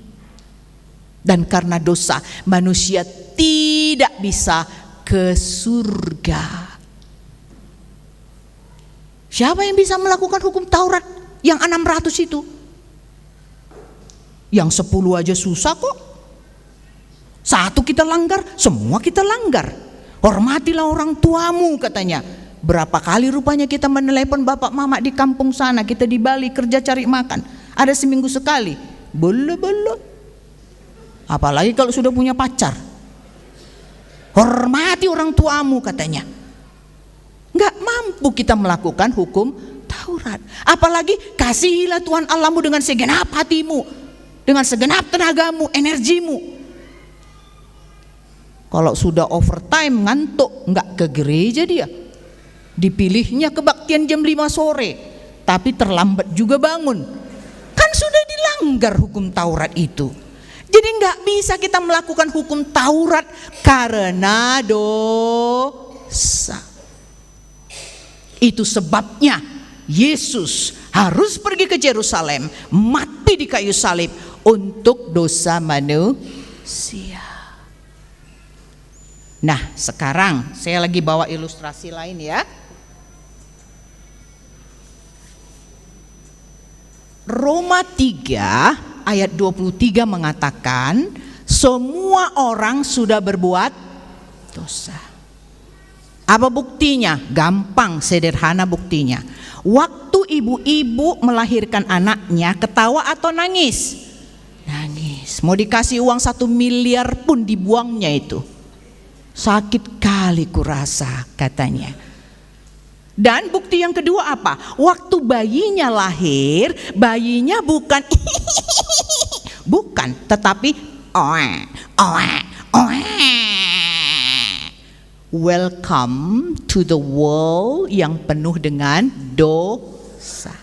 Dan karena dosa, manusia tidak bisa ke surga. Siapa yang bisa melakukan hukum Taurat yang enam ratus itu? Yang sepuluh aja susah kok. Satu kita langgar, semua kita langgar. Hormatilah orang tuamu, katanya. Berapa kali rupanya kita menelepon bapak mama di kampung sana, kita di Bali kerja cari makan. Ada seminggu sekali. Bolo-bolo. Apalagi kalau sudah punya pacar. Hormati orang tuamu, katanya. Nggak mampu kita melakukan hukum Taurat. Apalagi kasihilah Tuhan Allahmu dengan segenap hatimu, dengan segenap tenagamu, energimu. Kalau sudah overtime, ngantuk, nggak ke gereja dia. Dipilihnya kebaktian jam lima sore, tapi terlambat juga bangun. Kan sudah dilanggar hukum Taurat itu. Jadi nggak bisa kita melakukan hukum Taurat karena dosa. Itu sebabnya Yesus harus pergi ke Yerusalem, mati di kayu salib untuk dosa manusia. Nah, sekarang saya lagi bawa ilustrasi lain, ya. Roma tiga ayat dua puluh tiga mengatakan, semua orang sudah berbuat dosa. Apa buktinya? Gampang, sederhana buktinya. Waktu ibu-ibu melahirkan anaknya, ketawa atau nangis? Nangis. Mau dikasih uang satu miliar pun dibuangnya itu. "Sakit kali kurasa," katanya. Dan bukti yang kedua apa? Waktu bayinya lahir, bayinya bukan bukan, tetapi oe, oe, oe. Welcome to the world yang penuh dengan dosa.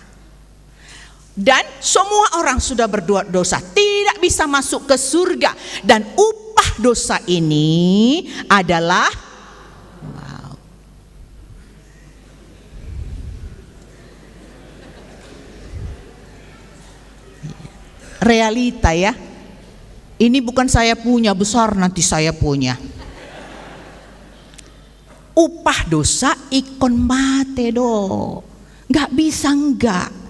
Dan semua orang sudah berbuat dosa, tidak bisa masuk ke surga. Dan upah dosa ini adalah maut. Realita, ya. Ini bukan saya punya, besar nanti saya punya. Upah dosa ingkon mate do. Nggak bisa nggak.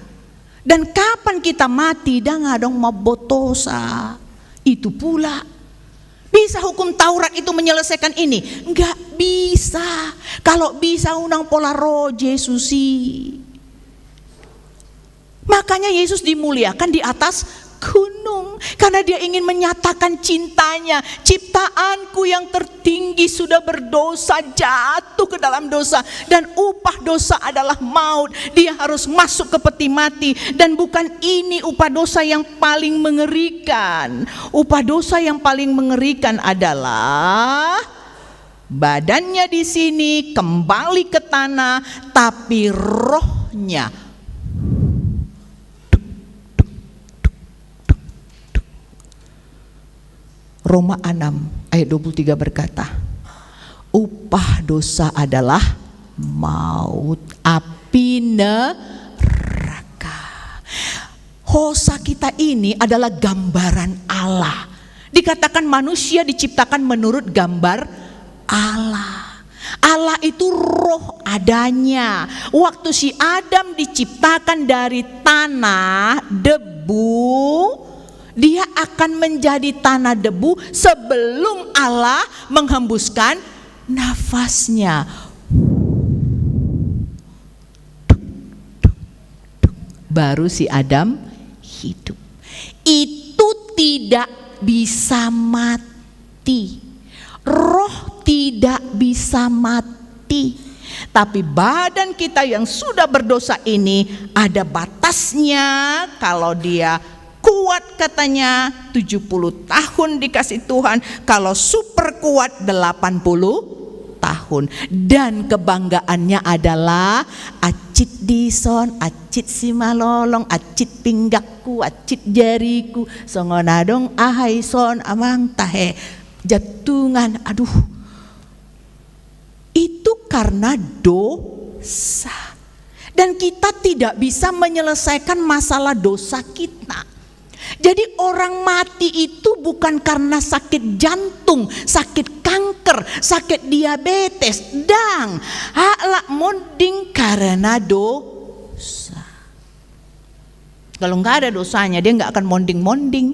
Dan kapan kita mati, ndang adong mamboan dosa. Itu pula. Bisa hukum Taurat itu menyelesaikan ini? Nggak bisa. Kalau bisa, unang pola ro Jesus i. Makanya Yesus dimuliakan di atas gunung, karena dia ingin menyatakan cintanya. "Ciptaanku yang tertinggi sudah berdosa, jatuh ke dalam dosa, dan upah dosa adalah maut." Dia harus masuk ke peti mati. Dan bukan ini upah dosa yang paling mengerikan. Upah dosa yang paling mengerikan adalah badannya di sini kembali ke tanah, tapi rohnya Roma enam ayat dua puluh tiga berkata, "Upah dosa adalah maut, api neraka." Hosa kita ini adalah gambaran Allah. Dikatakan manusia diciptakan menurut gambar Allah. Allah itu roh adanya. Waktu si Adam diciptakan dari tanah, debu, dia akan menjadi tanah debu sebelum Allah menghembuskan nafasnya. Baru si Adam hidup. Itu tidak bisa mati. Roh tidak bisa mati. Tapi badan kita yang sudah berdosa ini ada batasnya. Kalau dia kuat, katanya, tujuh puluh tahun dikasih Tuhan, kalau super kuat, delapan puluh tahun. Dan kebanggaannya adalah, "Acit dison, acit simalolong, acit pinggangku, acit jariku, songon adong aha ison, amang, tahe, jantungan." Aduh. Itu karena dosa. Dan kita tidak bisa menyelesaikan masalah dosa kita. Jadi, orang mati itu bukan karena sakit jantung, sakit kanker, sakit diabetes, ndang. Halak monding karena dosa. Kalau nggak ada dosanya, dia nggak akan monding-monding.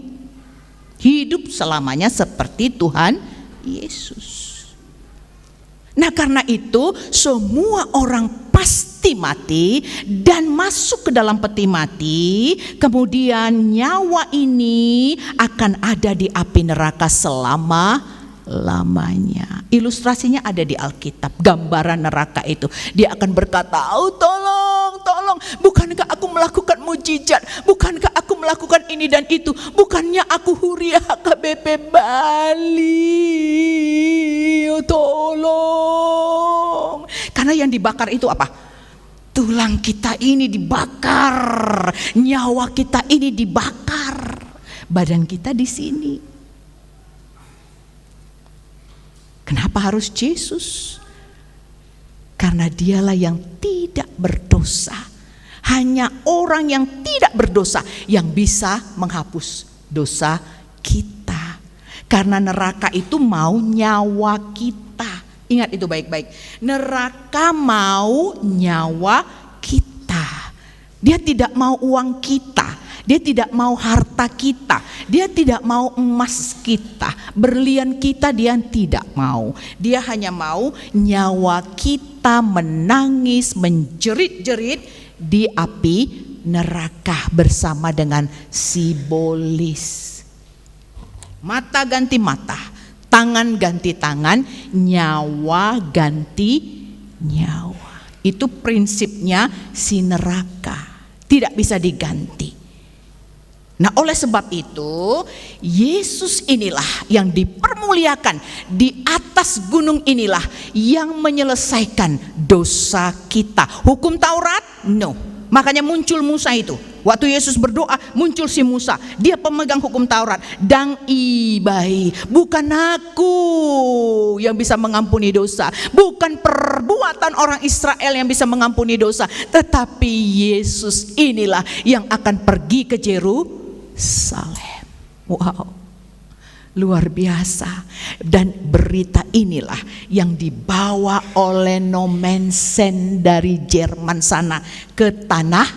Hidup selamanya seperti Tuhan Yesus. Nah, karena itu, semua orang pasti mati dan masuk ke dalam peti mati. Kemudian, nyawa ini akan ada di api neraka selama-lamanya. Ilustrasinya ada di Alkitab, gambaran neraka itu. Dia akan berkata, "Oh, tolong, tolong, bukankah aku melakukan mujizat? Bukankah aku melakukan ini dan itu? Bukannya aku huria H K B P Bali? Oh, tolong." Karena yang dibakar itu apa? Tulang kita ini dibakar, nyawa kita ini dibakar, badan kita di sini. Kenapa harus Yesus? Karena dialah yang tidak berdosa. Hanya orang yang tidak berdosa yang bisa menghapus dosa kita. Karena neraka itu mau nyawa kita. Ingat itu baik-baik. Neraka mau nyawa kita. Dia tidak mau uang kita, dia tidak mau harta kita, dia tidak mau emas kita, berlian kita, dia tidak mau. Dia hanya mau nyawa kita menangis, menjerit-jerit di api neraka bersama dengan sibolis. Mata ganti mata, tangan ganti tangan, nyawa ganti nyawa. Itu prinsipnya si neraka. Tidak bisa diganti. Nah, oleh sebab itu, Yesus inilah yang dipermuliakan di atas gunung inilah yang menyelesaikan dosa kita. Hukum Taurat? No. Makanya muncul Musa itu. Waktu Yesus berdoa, muncul si Musa. Dia pemegang hukum Taurat. Ndang iba i, bukan aku yang bisa mengampuni dosa. Bukan perbuatan orang Israel yang bisa mengampuni dosa. Tetapi Yesus inilah yang akan pergi ke Jerusalem. Wow. Luar biasa. Dan berita inilah yang dibawa oleh Nommensen dari Jerman sana ke Tanah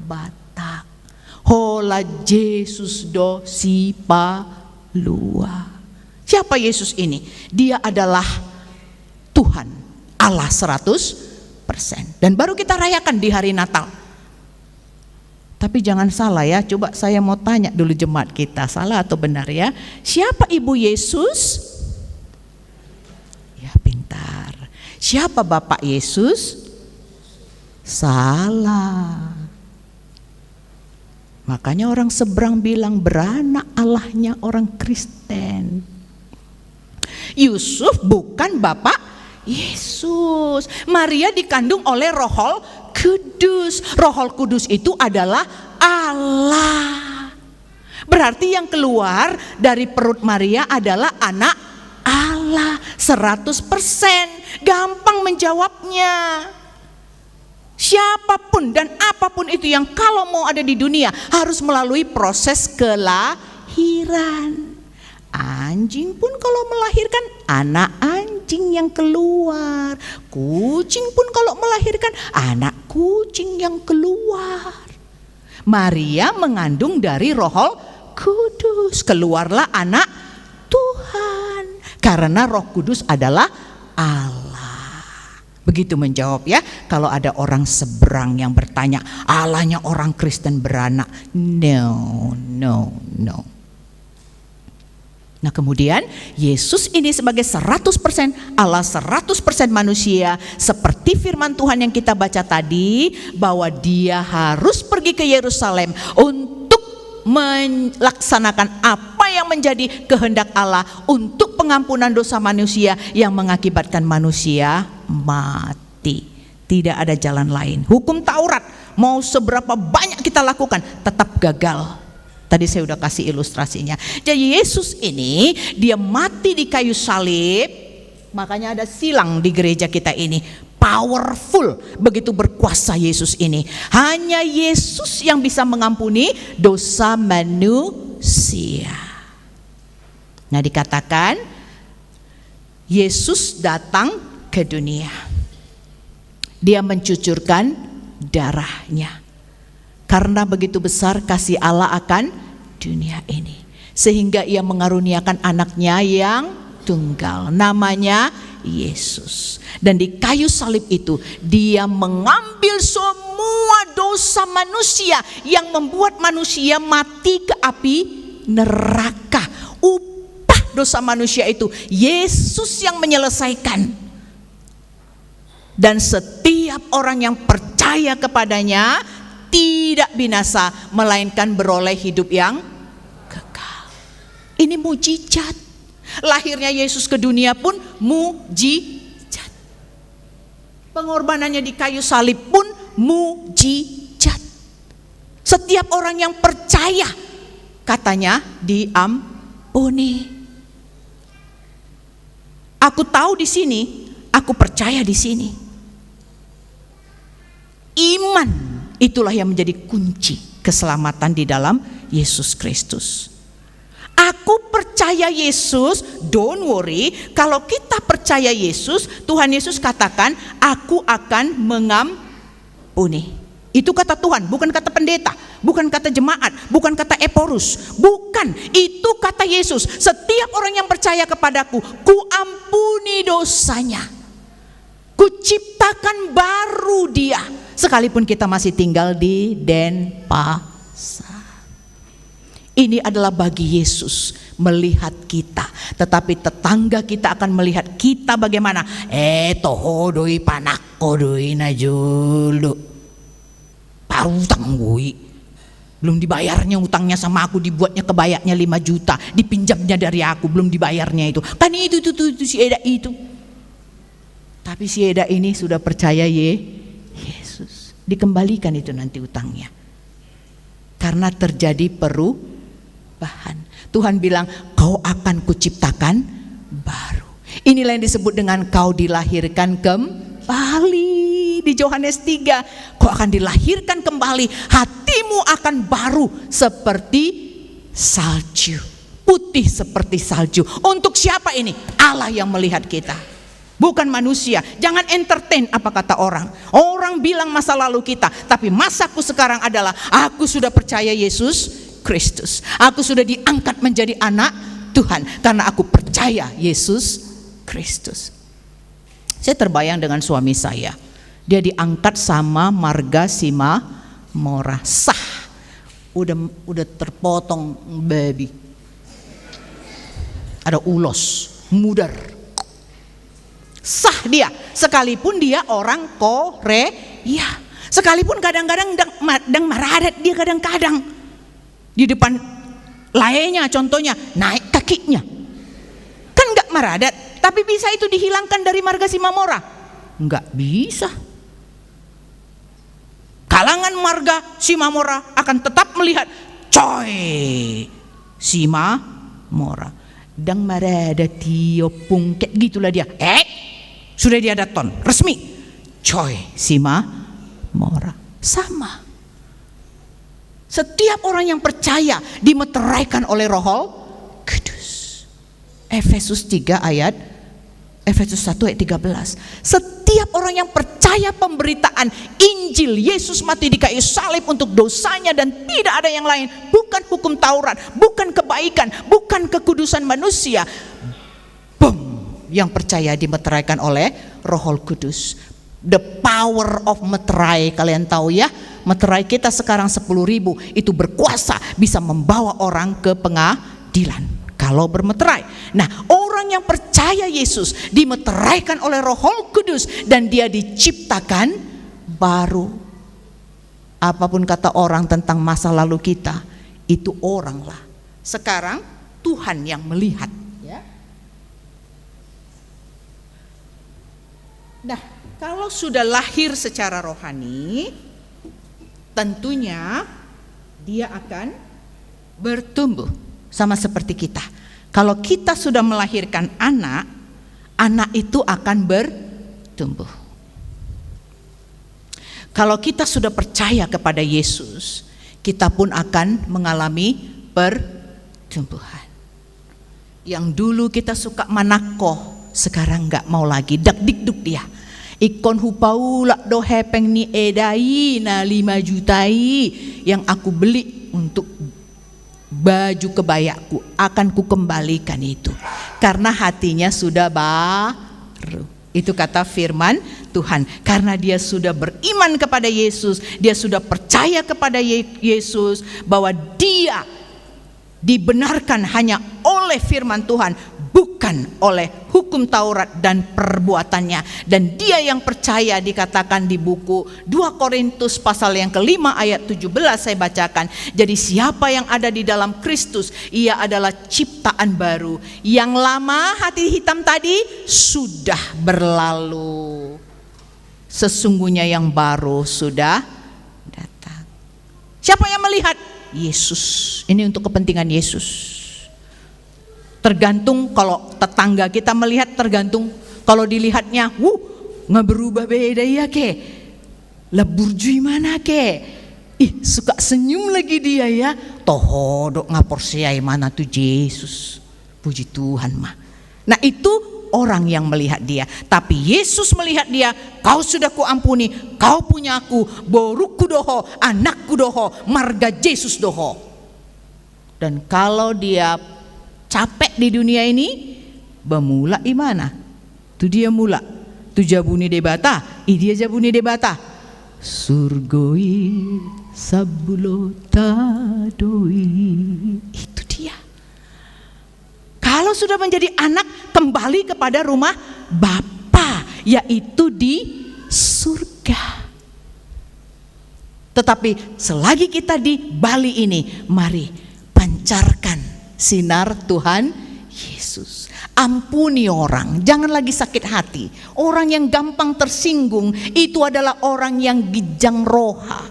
Batak. Holan Jesus do sipalua. Siapa Yesus ini? Dia adalah Tuhan, Allah seratus persen. Dan baru kita rayakan di hari Natal. Tapi jangan salah ya, coba saya mau tanya dulu jemaat kita, salah atau benar ya? Siapa ibu Yesus? Ya, pintar. Siapa bapak Yesus? Salah. Makanya orang seberang bilang, beranak Allahnya orang Kristen. Yusuf bukan bapak Yesus. Maria dikandung oleh Rohol Kudus. Rohol Kudus itu adalah Allah. Berarti yang keluar dari perut Maria adalah anak Allah seratus persen. Gampang menjawabnya. Siapapun dan apapun itu yang kalau mau ada di dunia harus melalui proses kelahiran. Anjing pun kalau melahirkan, anak anjing yang keluar. Kucing pun kalau melahirkan, anak kucing yang keluar. Maria mengandung dari Rohol Kudus, keluarlah anak Tuhan. Karena Roh Kudus adalah Allah. Begitu menjawab ya, kalau ada orang seberang yang bertanya, "Allahnya orang Kristen beranak?" No, no, no. Nah, kemudian Yesus ini sebagai seratus persen Allah, seratus persen manusia, seperti firman Tuhan yang kita baca tadi, bahwa Dia harus pergi ke Yerusalem untuk melaksanakan apa yang menjadi kehendak Allah untuk pengampunan dosa manusia yang mengakibatkan manusia mati. Tidak ada jalan lain. Hukum Taurat mau seberapa banyak kita lakukan, tetap gagal. Tadi saya udah kasih ilustrasinya. Jadi Yesus ini, Dia mati di kayu salib. Makanya ada silang di gereja kita ini. Powerful, begitu berkuasa Yesus ini. Hanya Yesus yang bisa mengampuni dosa manusia. Nah, dikatakan Yesus datang ke dunia. Dia mencucurkan darahnya. Karena begitu besar kasih Allah akan dunia ini, sehingga Ia mengaruniakan Anaknya yang tunggal, namanya Yesus. Dan di kayu salib itu, Dia mengambil semua dosa manusia yang membuat manusia mati ke api neraka. Upah dosa manusia itu, Yesus yang menyelesaikan. Dan setiap orang yang percaya kepada-Nya tidak binasa, melainkan beroleh hidup yang kekal. Ini mujizat. Lahirnya Yesus ke dunia pun mujizat. Pengorbanannya di kayu salib pun mujizat. Setiap orang yang percaya, katanya, diampuni. Aku tahu di sini, aku percaya di sini. Iman itulah yang menjadi kunci keselamatan di dalam Yesus Kristus. Aku percaya Yesus, don't worry. Kalau kita percaya Yesus, Tuhan Yesus katakan, "Aku akan mengampuni." Itu kata Tuhan, bukan kata pendeta, bukan kata jemaat, bukan kata Ephorus. Bukan, itu kata Yesus. "Setiap orang yang percaya kepada-Ku, Kuampuni dosanya. Kuciptakan baru dia." Sekalipun kita masih tinggal di Denpasar. Ini adalah bagi Yesus melihat kita. Tetapi tetangga kita akan melihat kita bagaimana? Eh, toho do i, panakko do i na jolo. Parutang do i. Belum dibayarnya utangnya sama aku, dibuatnya kebayaknya lima juta, dipinjamnya dari aku, belum dibayarnya itu. Kan itu, itu, itu, itu si Eda itu. Tapi si Eda ini sudah percaya ye, Yesus. Dikembalikan itu nanti utangnya. Karena terjadi perubahan. Tuhan bilang, "Kau akan kuciptakan baru." Inilah yang disebut dengan kau dilahirkan kembali. Di Yohanes tiga, kau akan dilahirkan kembali. Hatimu akan baru seperti salju. Putih seperti salju. Untuk siapa ini? Allah yang melihat kita. Bukan manusia. Jangan entertain apa kata orang. Orang bilang masa lalu kita, tapi masaku sekarang adalah, aku sudah percaya Yesus Kristus. Aku sudah diangkat menjadi anak Tuhan karena aku percaya Yesus Kristus. Saya terbayang dengan suami saya. Dia diangkat sama marga Simamora. Sah. Udah, udah terpotong babi. Ada ulos, mudar. Sah dia, sekalipun dia orang Korea. Sekalipun kadang-kadang dang, ma-, dang maradat dia kadang-kadang. Di depan laenya, contohnya, naik kakinya. Kan nggak maradat, tapi bisa itu dihilangkan dari marga Simamora? Nggak bisa. Kalangan marga Simamora akan tetap melihat, coy, Simamora. Dang maradat i, ompung, kayak gitulah dia. Eh, sudah diadathon, resmi. Coy, Simamora. Sama. Setiap orang yang percaya dimeteraikan oleh Roh Kudus. Efesus tiga ayat, Efesus satu ayat tiga belas. Setiap orang yang percaya pemberitaan Injil, Yesus mati di kayu salib untuk dosanya dan tidak ada yang lain, bukan hukum Taurat, bukan kebaikan, bukan kekudusan manusia. Boom, yang percaya dimeteraikan oleh Roh Kudus. The power of meterai, kalian tahu ya, meterai kita sekarang sepuluh ribu, itu berkuasa, bisa membawa orang ke pengadilan kalau bermeterai. Nah, orang yang percaya Yesus dimeteraikan oleh Roh Kudus dan dia diciptakan baru. Apapun kata orang tentang masa lalu kita, itu oranglah. Sekarang Tuhan yang melihat, ya. Nah, kalau sudah lahir secara rohani, tentunya dia akan bertumbuh sama seperti kita. Kalau kita sudah melahirkan anak, anak itu akan bertumbuh. Kalau kita sudah percaya kepada Yesus, kita pun akan mengalami pertumbuhan. Yang dulu kita suka manakko, sekarang nggak mau lagi, dakdikduk dia. Ingkon hupaulak do hepeng ni Eda i na lima juta i yang aku beli untuk baju kebayaku, akan kukembalikan itu. Karena hatinya sudah baru. Itu kata firman Tuhan. Karena dia sudah beriman kepada Yesus, dia sudah percaya kepada Ye-, Yesus, bahwa dia dibenarkan hanya oleh firman Tuhan, bukan oleh hukum Taurat dan perbuatannya. Dan dia yang percaya, dikatakan di buku dua Korintus pasal yang kelima ayat tujuh belas, saya bacakan. Jadi siapa yang ada di dalam Kristus, ia adalah ciptaan baru. Yang lama, hati hitam tadi, sudah berlalu. Sesungguhnya yang baru sudah datang. Siapa yang melihat? Yesus. Ini untuk kepentingan Yesus. Tergantung kalau tetangga kita melihat, tergantung kalau dilihatnya, wuh, nga berubah beda ia ke. Lebur jui mana ke. Ih, suka senyum lagi dia ya. Toho do nga porsea i mana tu Yesus. Puji Tuhan ma. Nah, itu orang yang melihat dia. Tapi Yesus melihat dia, kau sudah kuampuni, kau punya aku, borungku do ho, anakku do ho, marga Jesus do ho. Dan kalau dia capek di dunia ini, bemulak i mana? Tu dia mulak? Tu jabu ni Debata, i dia jabu ni Debata. Surgo i sambulota do i. Itu dia. Kalau sudah menjadi anak, kembali kepada rumah Bapa, yaitu di surga. Tetapi selagi kita di Bali ini, mari pancarkan sinar Tuhan Yesus. Ampuni orang, jangan lagi sakit hati. Orang yang gampang tersinggung itu adalah orang yang gijang roha.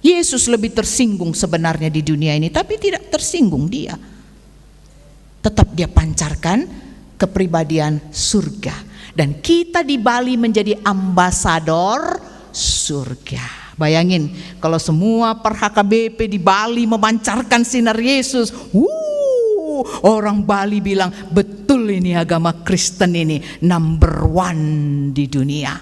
Yesus lebih tersinggung sebenarnya di dunia ini, tapi tidak tersinggung dia. Tetap dia pancarkan kepribadian surga. Dan kita di Bali menjadi ambasador surga. Bayangin, kalau semua per H K B P di Bali memancarkan sinar Yesus, wuh, orang Bali bilang, "Betul ini agama Kristen ini, number one di dunia."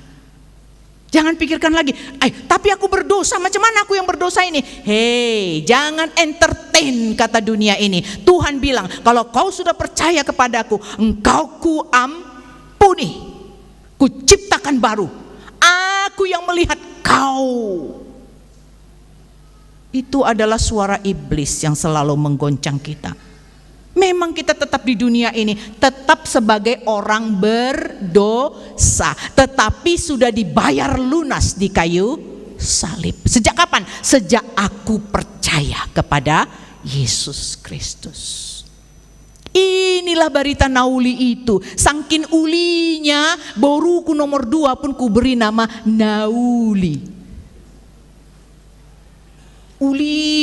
Jangan pikirkan lagi, "Eh, tapi aku berdosa, macam mana aku yang berdosa ini?" Hei, jangan entertain kata dunia ini. Tuhan bilang, "Kalau kau sudah percaya kepada-Ku, engkau Kuampuni. Kuciptakan baru. Aku yang melihat kau." Itu adalah suara iblis yang selalu menggoncang kita. Memang kita tetap di dunia ini, tetap sebagai orang berdosa, tetapi sudah dibayar lunas di kayu salib. Sejak kapan? Sejak aku percaya kepada Yesus Kristus. Inilah barita na uli itu. Sangkin ulinya, boruku nomor dua pun kuberi nama na uli. Uli,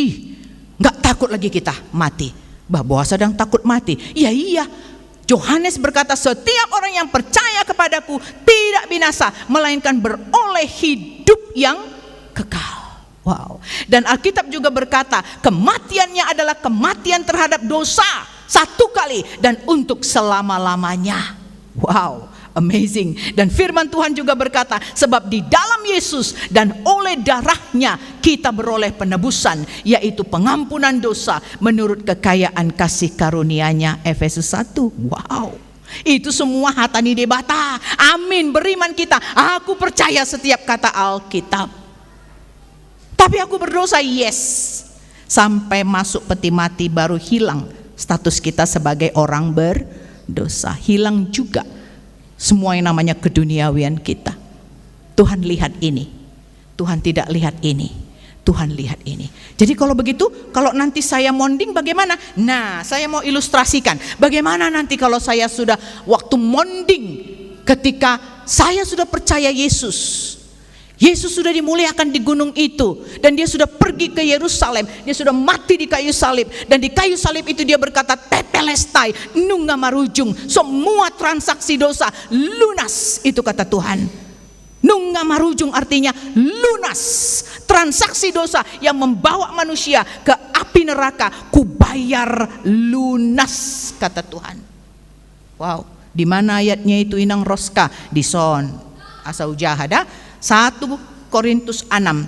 nggak takut lagi kita mati. Bah, boasa dang takut mati? Ya iya, Yohanes berkata, "Setiap orang yang percaya kepada-Ku tidak binasa, melainkan beroleh hidup yang kekal." Wow. Dan Alkitab juga berkata, kematiannya adalah kematian terhadap dosa satu kali dan untuk selama-lamanya. Wow, amazing. Dan firman Tuhan juga berkata, "Sebab di dalam Yesus dan oleh darah-Nya kita beroleh penebusan, yaitu pengampunan dosa menurut kekayaan kasih karunia-Nya." Efesus satu. Wow. Itu semua hata ni Debata. Amin. Beriman kita. Aku percaya setiap kata Alkitab. Tapi aku berdosa, yes. Sampai masuk peti mati baru hilang status kita sebagai orang berdosa. Hilang juga semua yang namanya keduniawian kita. Tuhan lihat ini. Tuhan tidak lihat ini. Tuhan lihat ini. Jadi kalau begitu, kalau nanti saya monding bagaimana? Nah, saya mau ilustrasikan. Bagaimana nanti kalau saya sudah waktu monding, ketika saya sudah percaya Yesus. Yesus sudah dimuliakan di gunung itu, dan Dia sudah pergi ke Yerusalem, Dia sudah mati di kayu salib, dan di kayu salib itu Dia berkata, "Tetelestai, nunga marujung, semua transaksi dosa lunas," itu kata Tuhan. Nunga marujung artinya lunas. Transaksi dosa yang membawa manusia ke api neraka, Kubayar lunas, kata Tuhan. Wow, di mana ayatnya itu, Inang Roska? Dison, asa hujaha da. Satu Korintus enam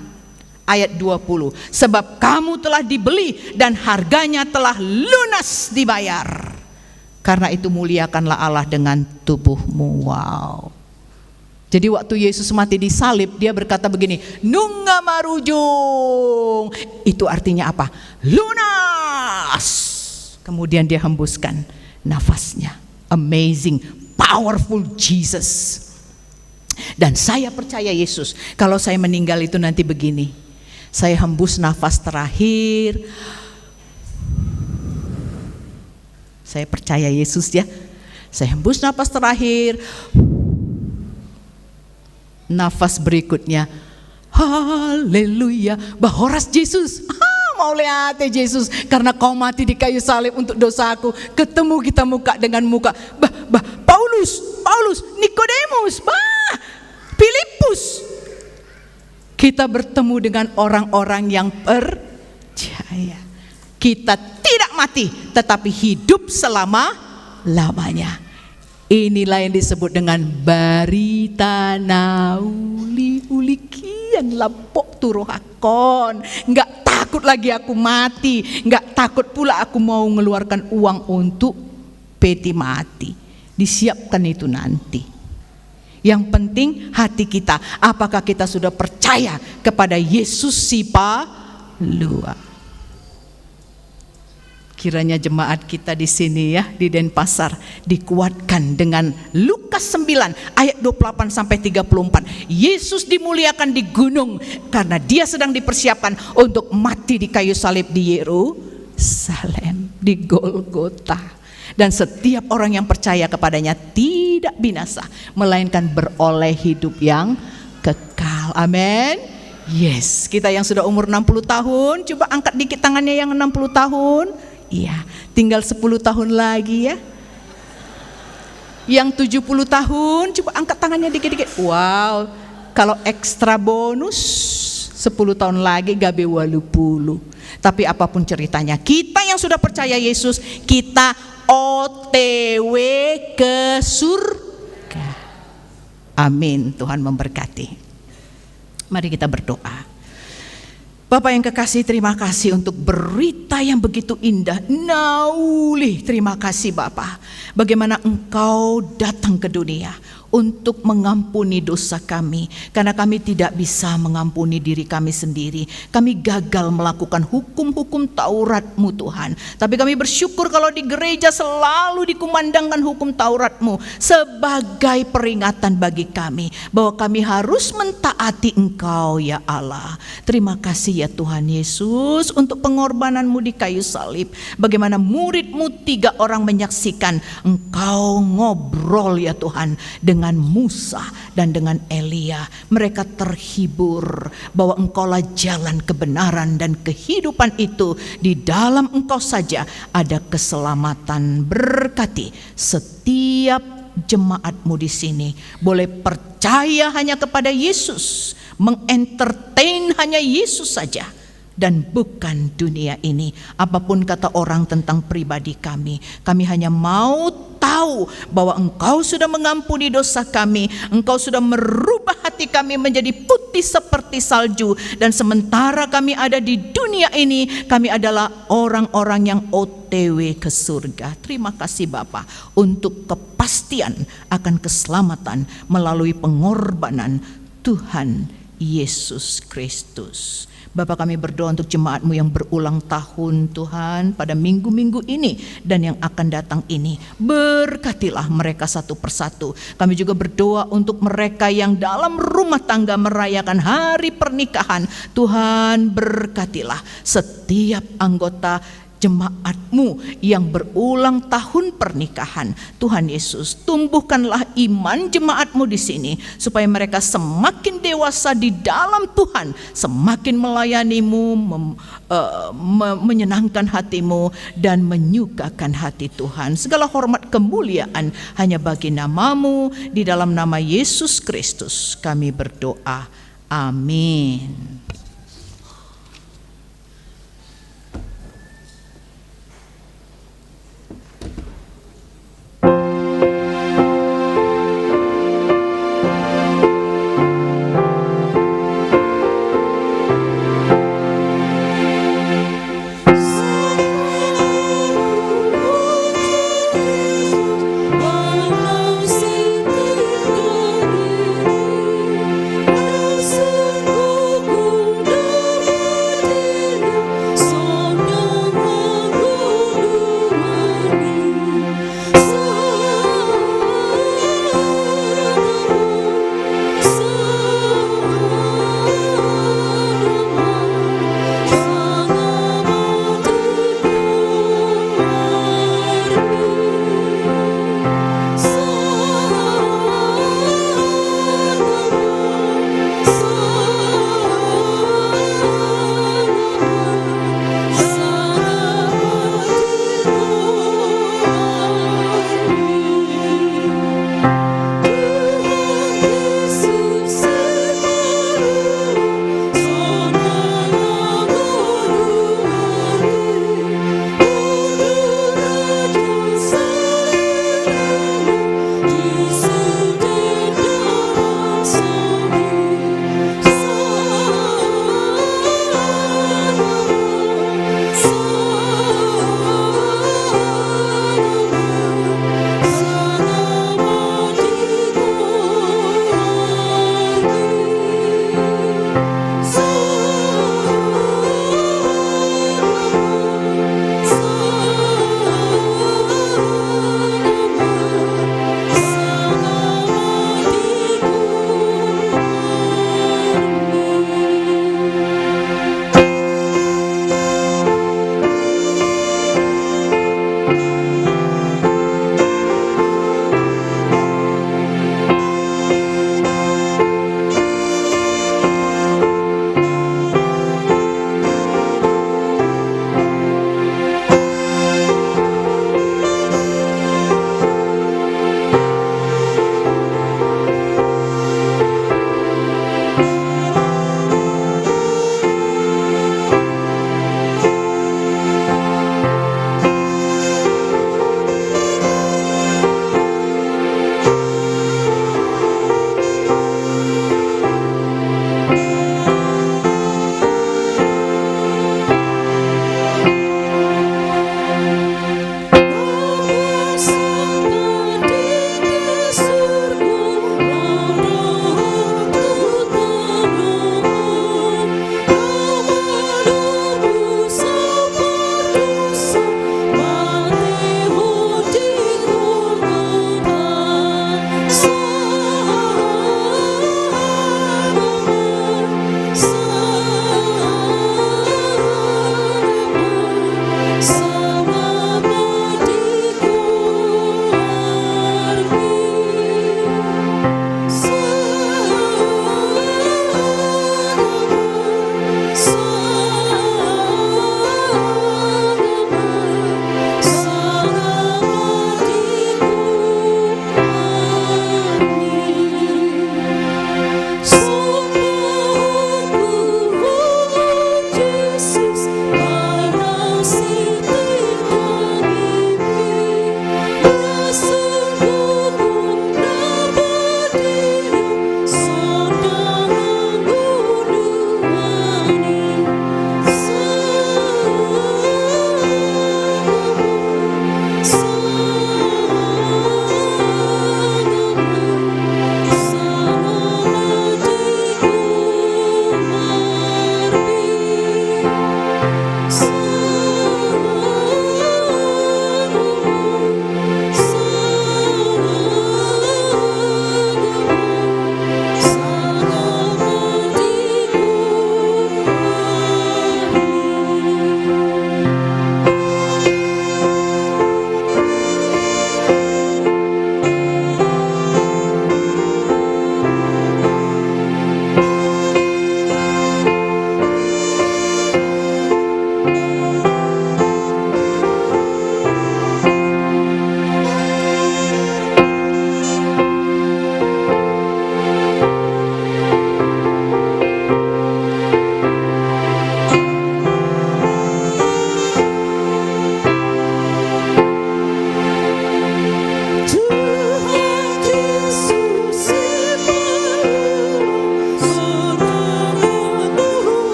ayat dua puluh. "Sebab kamu telah dibeli dan harganya telah lunas dibayar. Karena itu muliakanlah Allah dengan tubuhmu." Wow. Jadi waktu Yesus mati di salib, Dia berkata begini, "Nunga marujung." Itu artinya apa? Lunas. Kemudian Dia hembuskan nafas-Nya. Amazing, powerful Jesus. Dan saya percaya Yesus, kalau saya meninggal itu nanti begini. Saya hembus nafas terakhir. Saya percaya Yesus, ya. Saya hembus nafas terakhir. Nafas berikutnya, haleluya. Bah, horas Jesus. Ah, mauliate Jesus, karena Kau mati di kayu salib untuk dosaku. Ketemu kita muka dengan muka. Bah, bah, Paulus, Paulus, Nikodemus, bah, Filipus. Kita bertemu dengan orang-orang yang percaya. Kita tidak mati, tetapi hidup selama-lamanya. Inilah yang disebut dengan barita na uli. Uli kian lampok tu rohakon. Nggak takut lagi aku mati. Nggak takut pula aku mau mengeluarkan uang untuk peti mati. Disiapkan itu nanti. Yang penting hati kita. Apakah kita sudah percaya kepada Yesus si Palua? Kiranya jemaat kita di sini, ya, di Denpasar, dikuatkan dengan Lukas sembilan ayat dua puluh delapan sampai tiga puluh empat. Yesus dimuliakan di gunung karena dia sedang dipersiapkan untuk mati di kayu salib di Yerusalem, di Golgota. Dan setiap orang yang percaya kepada-Nya tidak binasa, melainkan beroleh hidup yang kekal. Amin. Yes, kita yang sudah umur enam puluh tahun, coba angkat dikit tangannya yang enam puluh tahun. Iya, tinggal sepuluh tahun lagi, ya. Yang tujuh puluh tahun, coba angkat tangannya dikit-dikit. Wow, kalau ekstra bonus, sepuluh tahun lagi gabe walu puluh. Tapi apapun ceritanya, kita yang sudah percaya Yesus, kita O T W ke surga. Amin. Tuhan memberkati. Mari kita berdoa. Bapa yang kekasih, terima kasih untuk berita yang begitu indah. Na uli, terima kasih Bapa. Bagaimana Engkau datang ke dunia untuk mengampuni dosa kami, karena kami tidak bisa mengampuni diri kami sendiri. Kami gagal melakukan hukum-hukum Taurat-Mu, Tuhan. Tapi kami bersyukur kalau di gereja selalu dikumandangkan hukum Taurat-Mu sebagai peringatan bagi kami bahwa kami harus mentaati Engkau, ya Allah. Terima kasih, ya Tuhan Yesus, untuk pengorbanan-Mu di kayu salib. Bagaimana murid-Mu tiga orang menyaksikan Engkau ngobrol, ya Tuhan, dengan Musa dan dengan Elia. Mereka terhibur bahwa Engkaulah jalan, kebenaran, dan kehidupan itu. Di dalam Engkau saja ada keselamatan. Berkati setiap jemaat-Mu di sini. Boleh percaya hanya kepada Yesus, mengentertain hanya Yesus saja, dan bukan dunia ini. Apapun kata orang tentang pribadi kami, kami hanya mau tahu bahwa Engkau sudah mengampuni dosa kami, Engkau sudah merubah hati kami menjadi putih seperti salju, dan sementara kami ada di dunia ini, kami adalah orang-orang yang O T W ke surga. Terima kasih Bapa untuk kepastian akan keselamatan melalui pengorbanan Tuhan Yesus Kristus. Bapa, kami berdoa untuk jemaat-Mu yang berulang tahun, Tuhan, pada minggu-minggu ini dan yang akan datang ini. Berkatilah mereka satu persatu. Kami juga berdoa untuk mereka yang dalam rumah tangga merayakan hari pernikahan. Tuhan, berkatilah setiap anggota jemaat-Mu yang berulang tahun pernikahan. Tuhan Yesus, tumbuhkanlah iman jemaat-Mu di sini, supaya mereka semakin dewasa di dalam Tuhan, semakin melayani-Mu, mem-, eh, me-, menyenangkan hati-Mu, dan menyukakan hati Tuhan. Segala hormat kemuliaan hanya bagi nama-Mu, di dalam nama Yesus Kristus kami berdoa. Amin.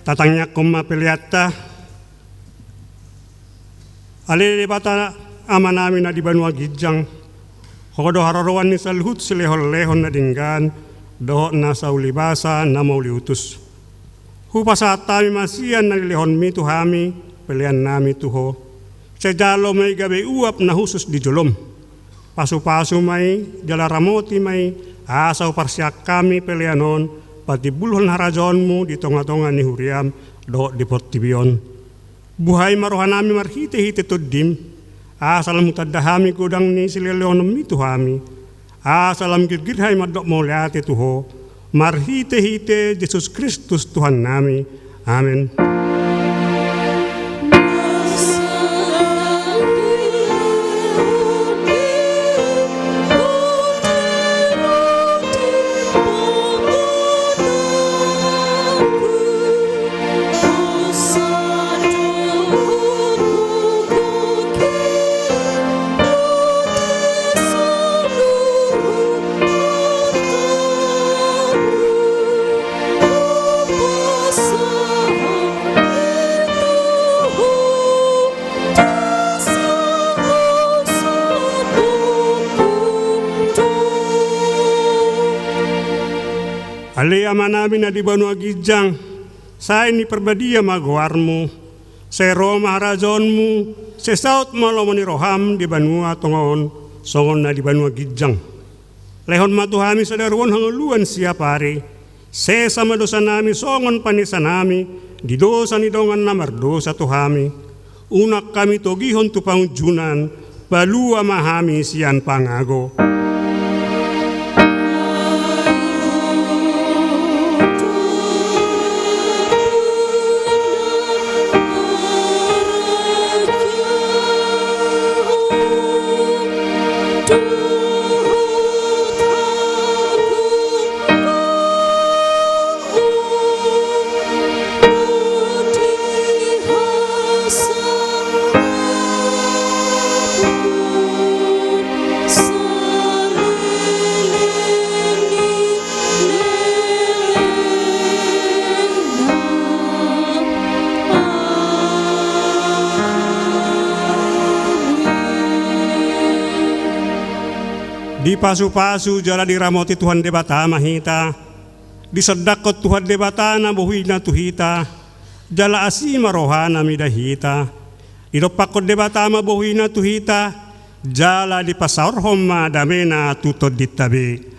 Tatangiangkon ma peleanta. Ale Debata Amanami na di banua ginjang, Ho do haroroan ni saluhut silehonlehon na denggan dohot na saulibasa na mauliutus. Hupasahat hami ma sian na nilehonmi tu hami peleannami tu Ho. Sai jalo ma i gabe uap na hushus di jolom. Pasupasu ma i jala ramoti ma i, asa huparsian hami pelean on patimbulhon harajaonmu di tongatonga ni huriam dohot di portibi on. Buhai ma rohanami marhitehite Tondim, asa lam hutanda hami godang ni silehonlehonmi tu hami, asa lam girgir hami mandok mauliate tu Ho, marhitehite Jesus Kristus Tuhannami. Amen. Ale Amanami na di banua ginjang, sai niparbadia ma goarmu. Sai ro ma harajaonmu. Sai saut ma lomo ni roham di banua tonga on songon na di banua ginjang. Lehon ma tu hami sadaruon hangoluan siapari. Sesa ma dosanami songon panesanami di dosa ni dongan na mardosa tu hami. Unang hami togihon tu pangunjunan, palua ma hami sian pangago. Dipasupasu jala diramoti Tuhan Debata ma hita. Disondangkon Tuhan Debata na bohina tu hita, jala asi ma rohana mida hita. Didompakkon Debata ma bohina tu hita, jala dipasaorhon ma damena tu tondinta be.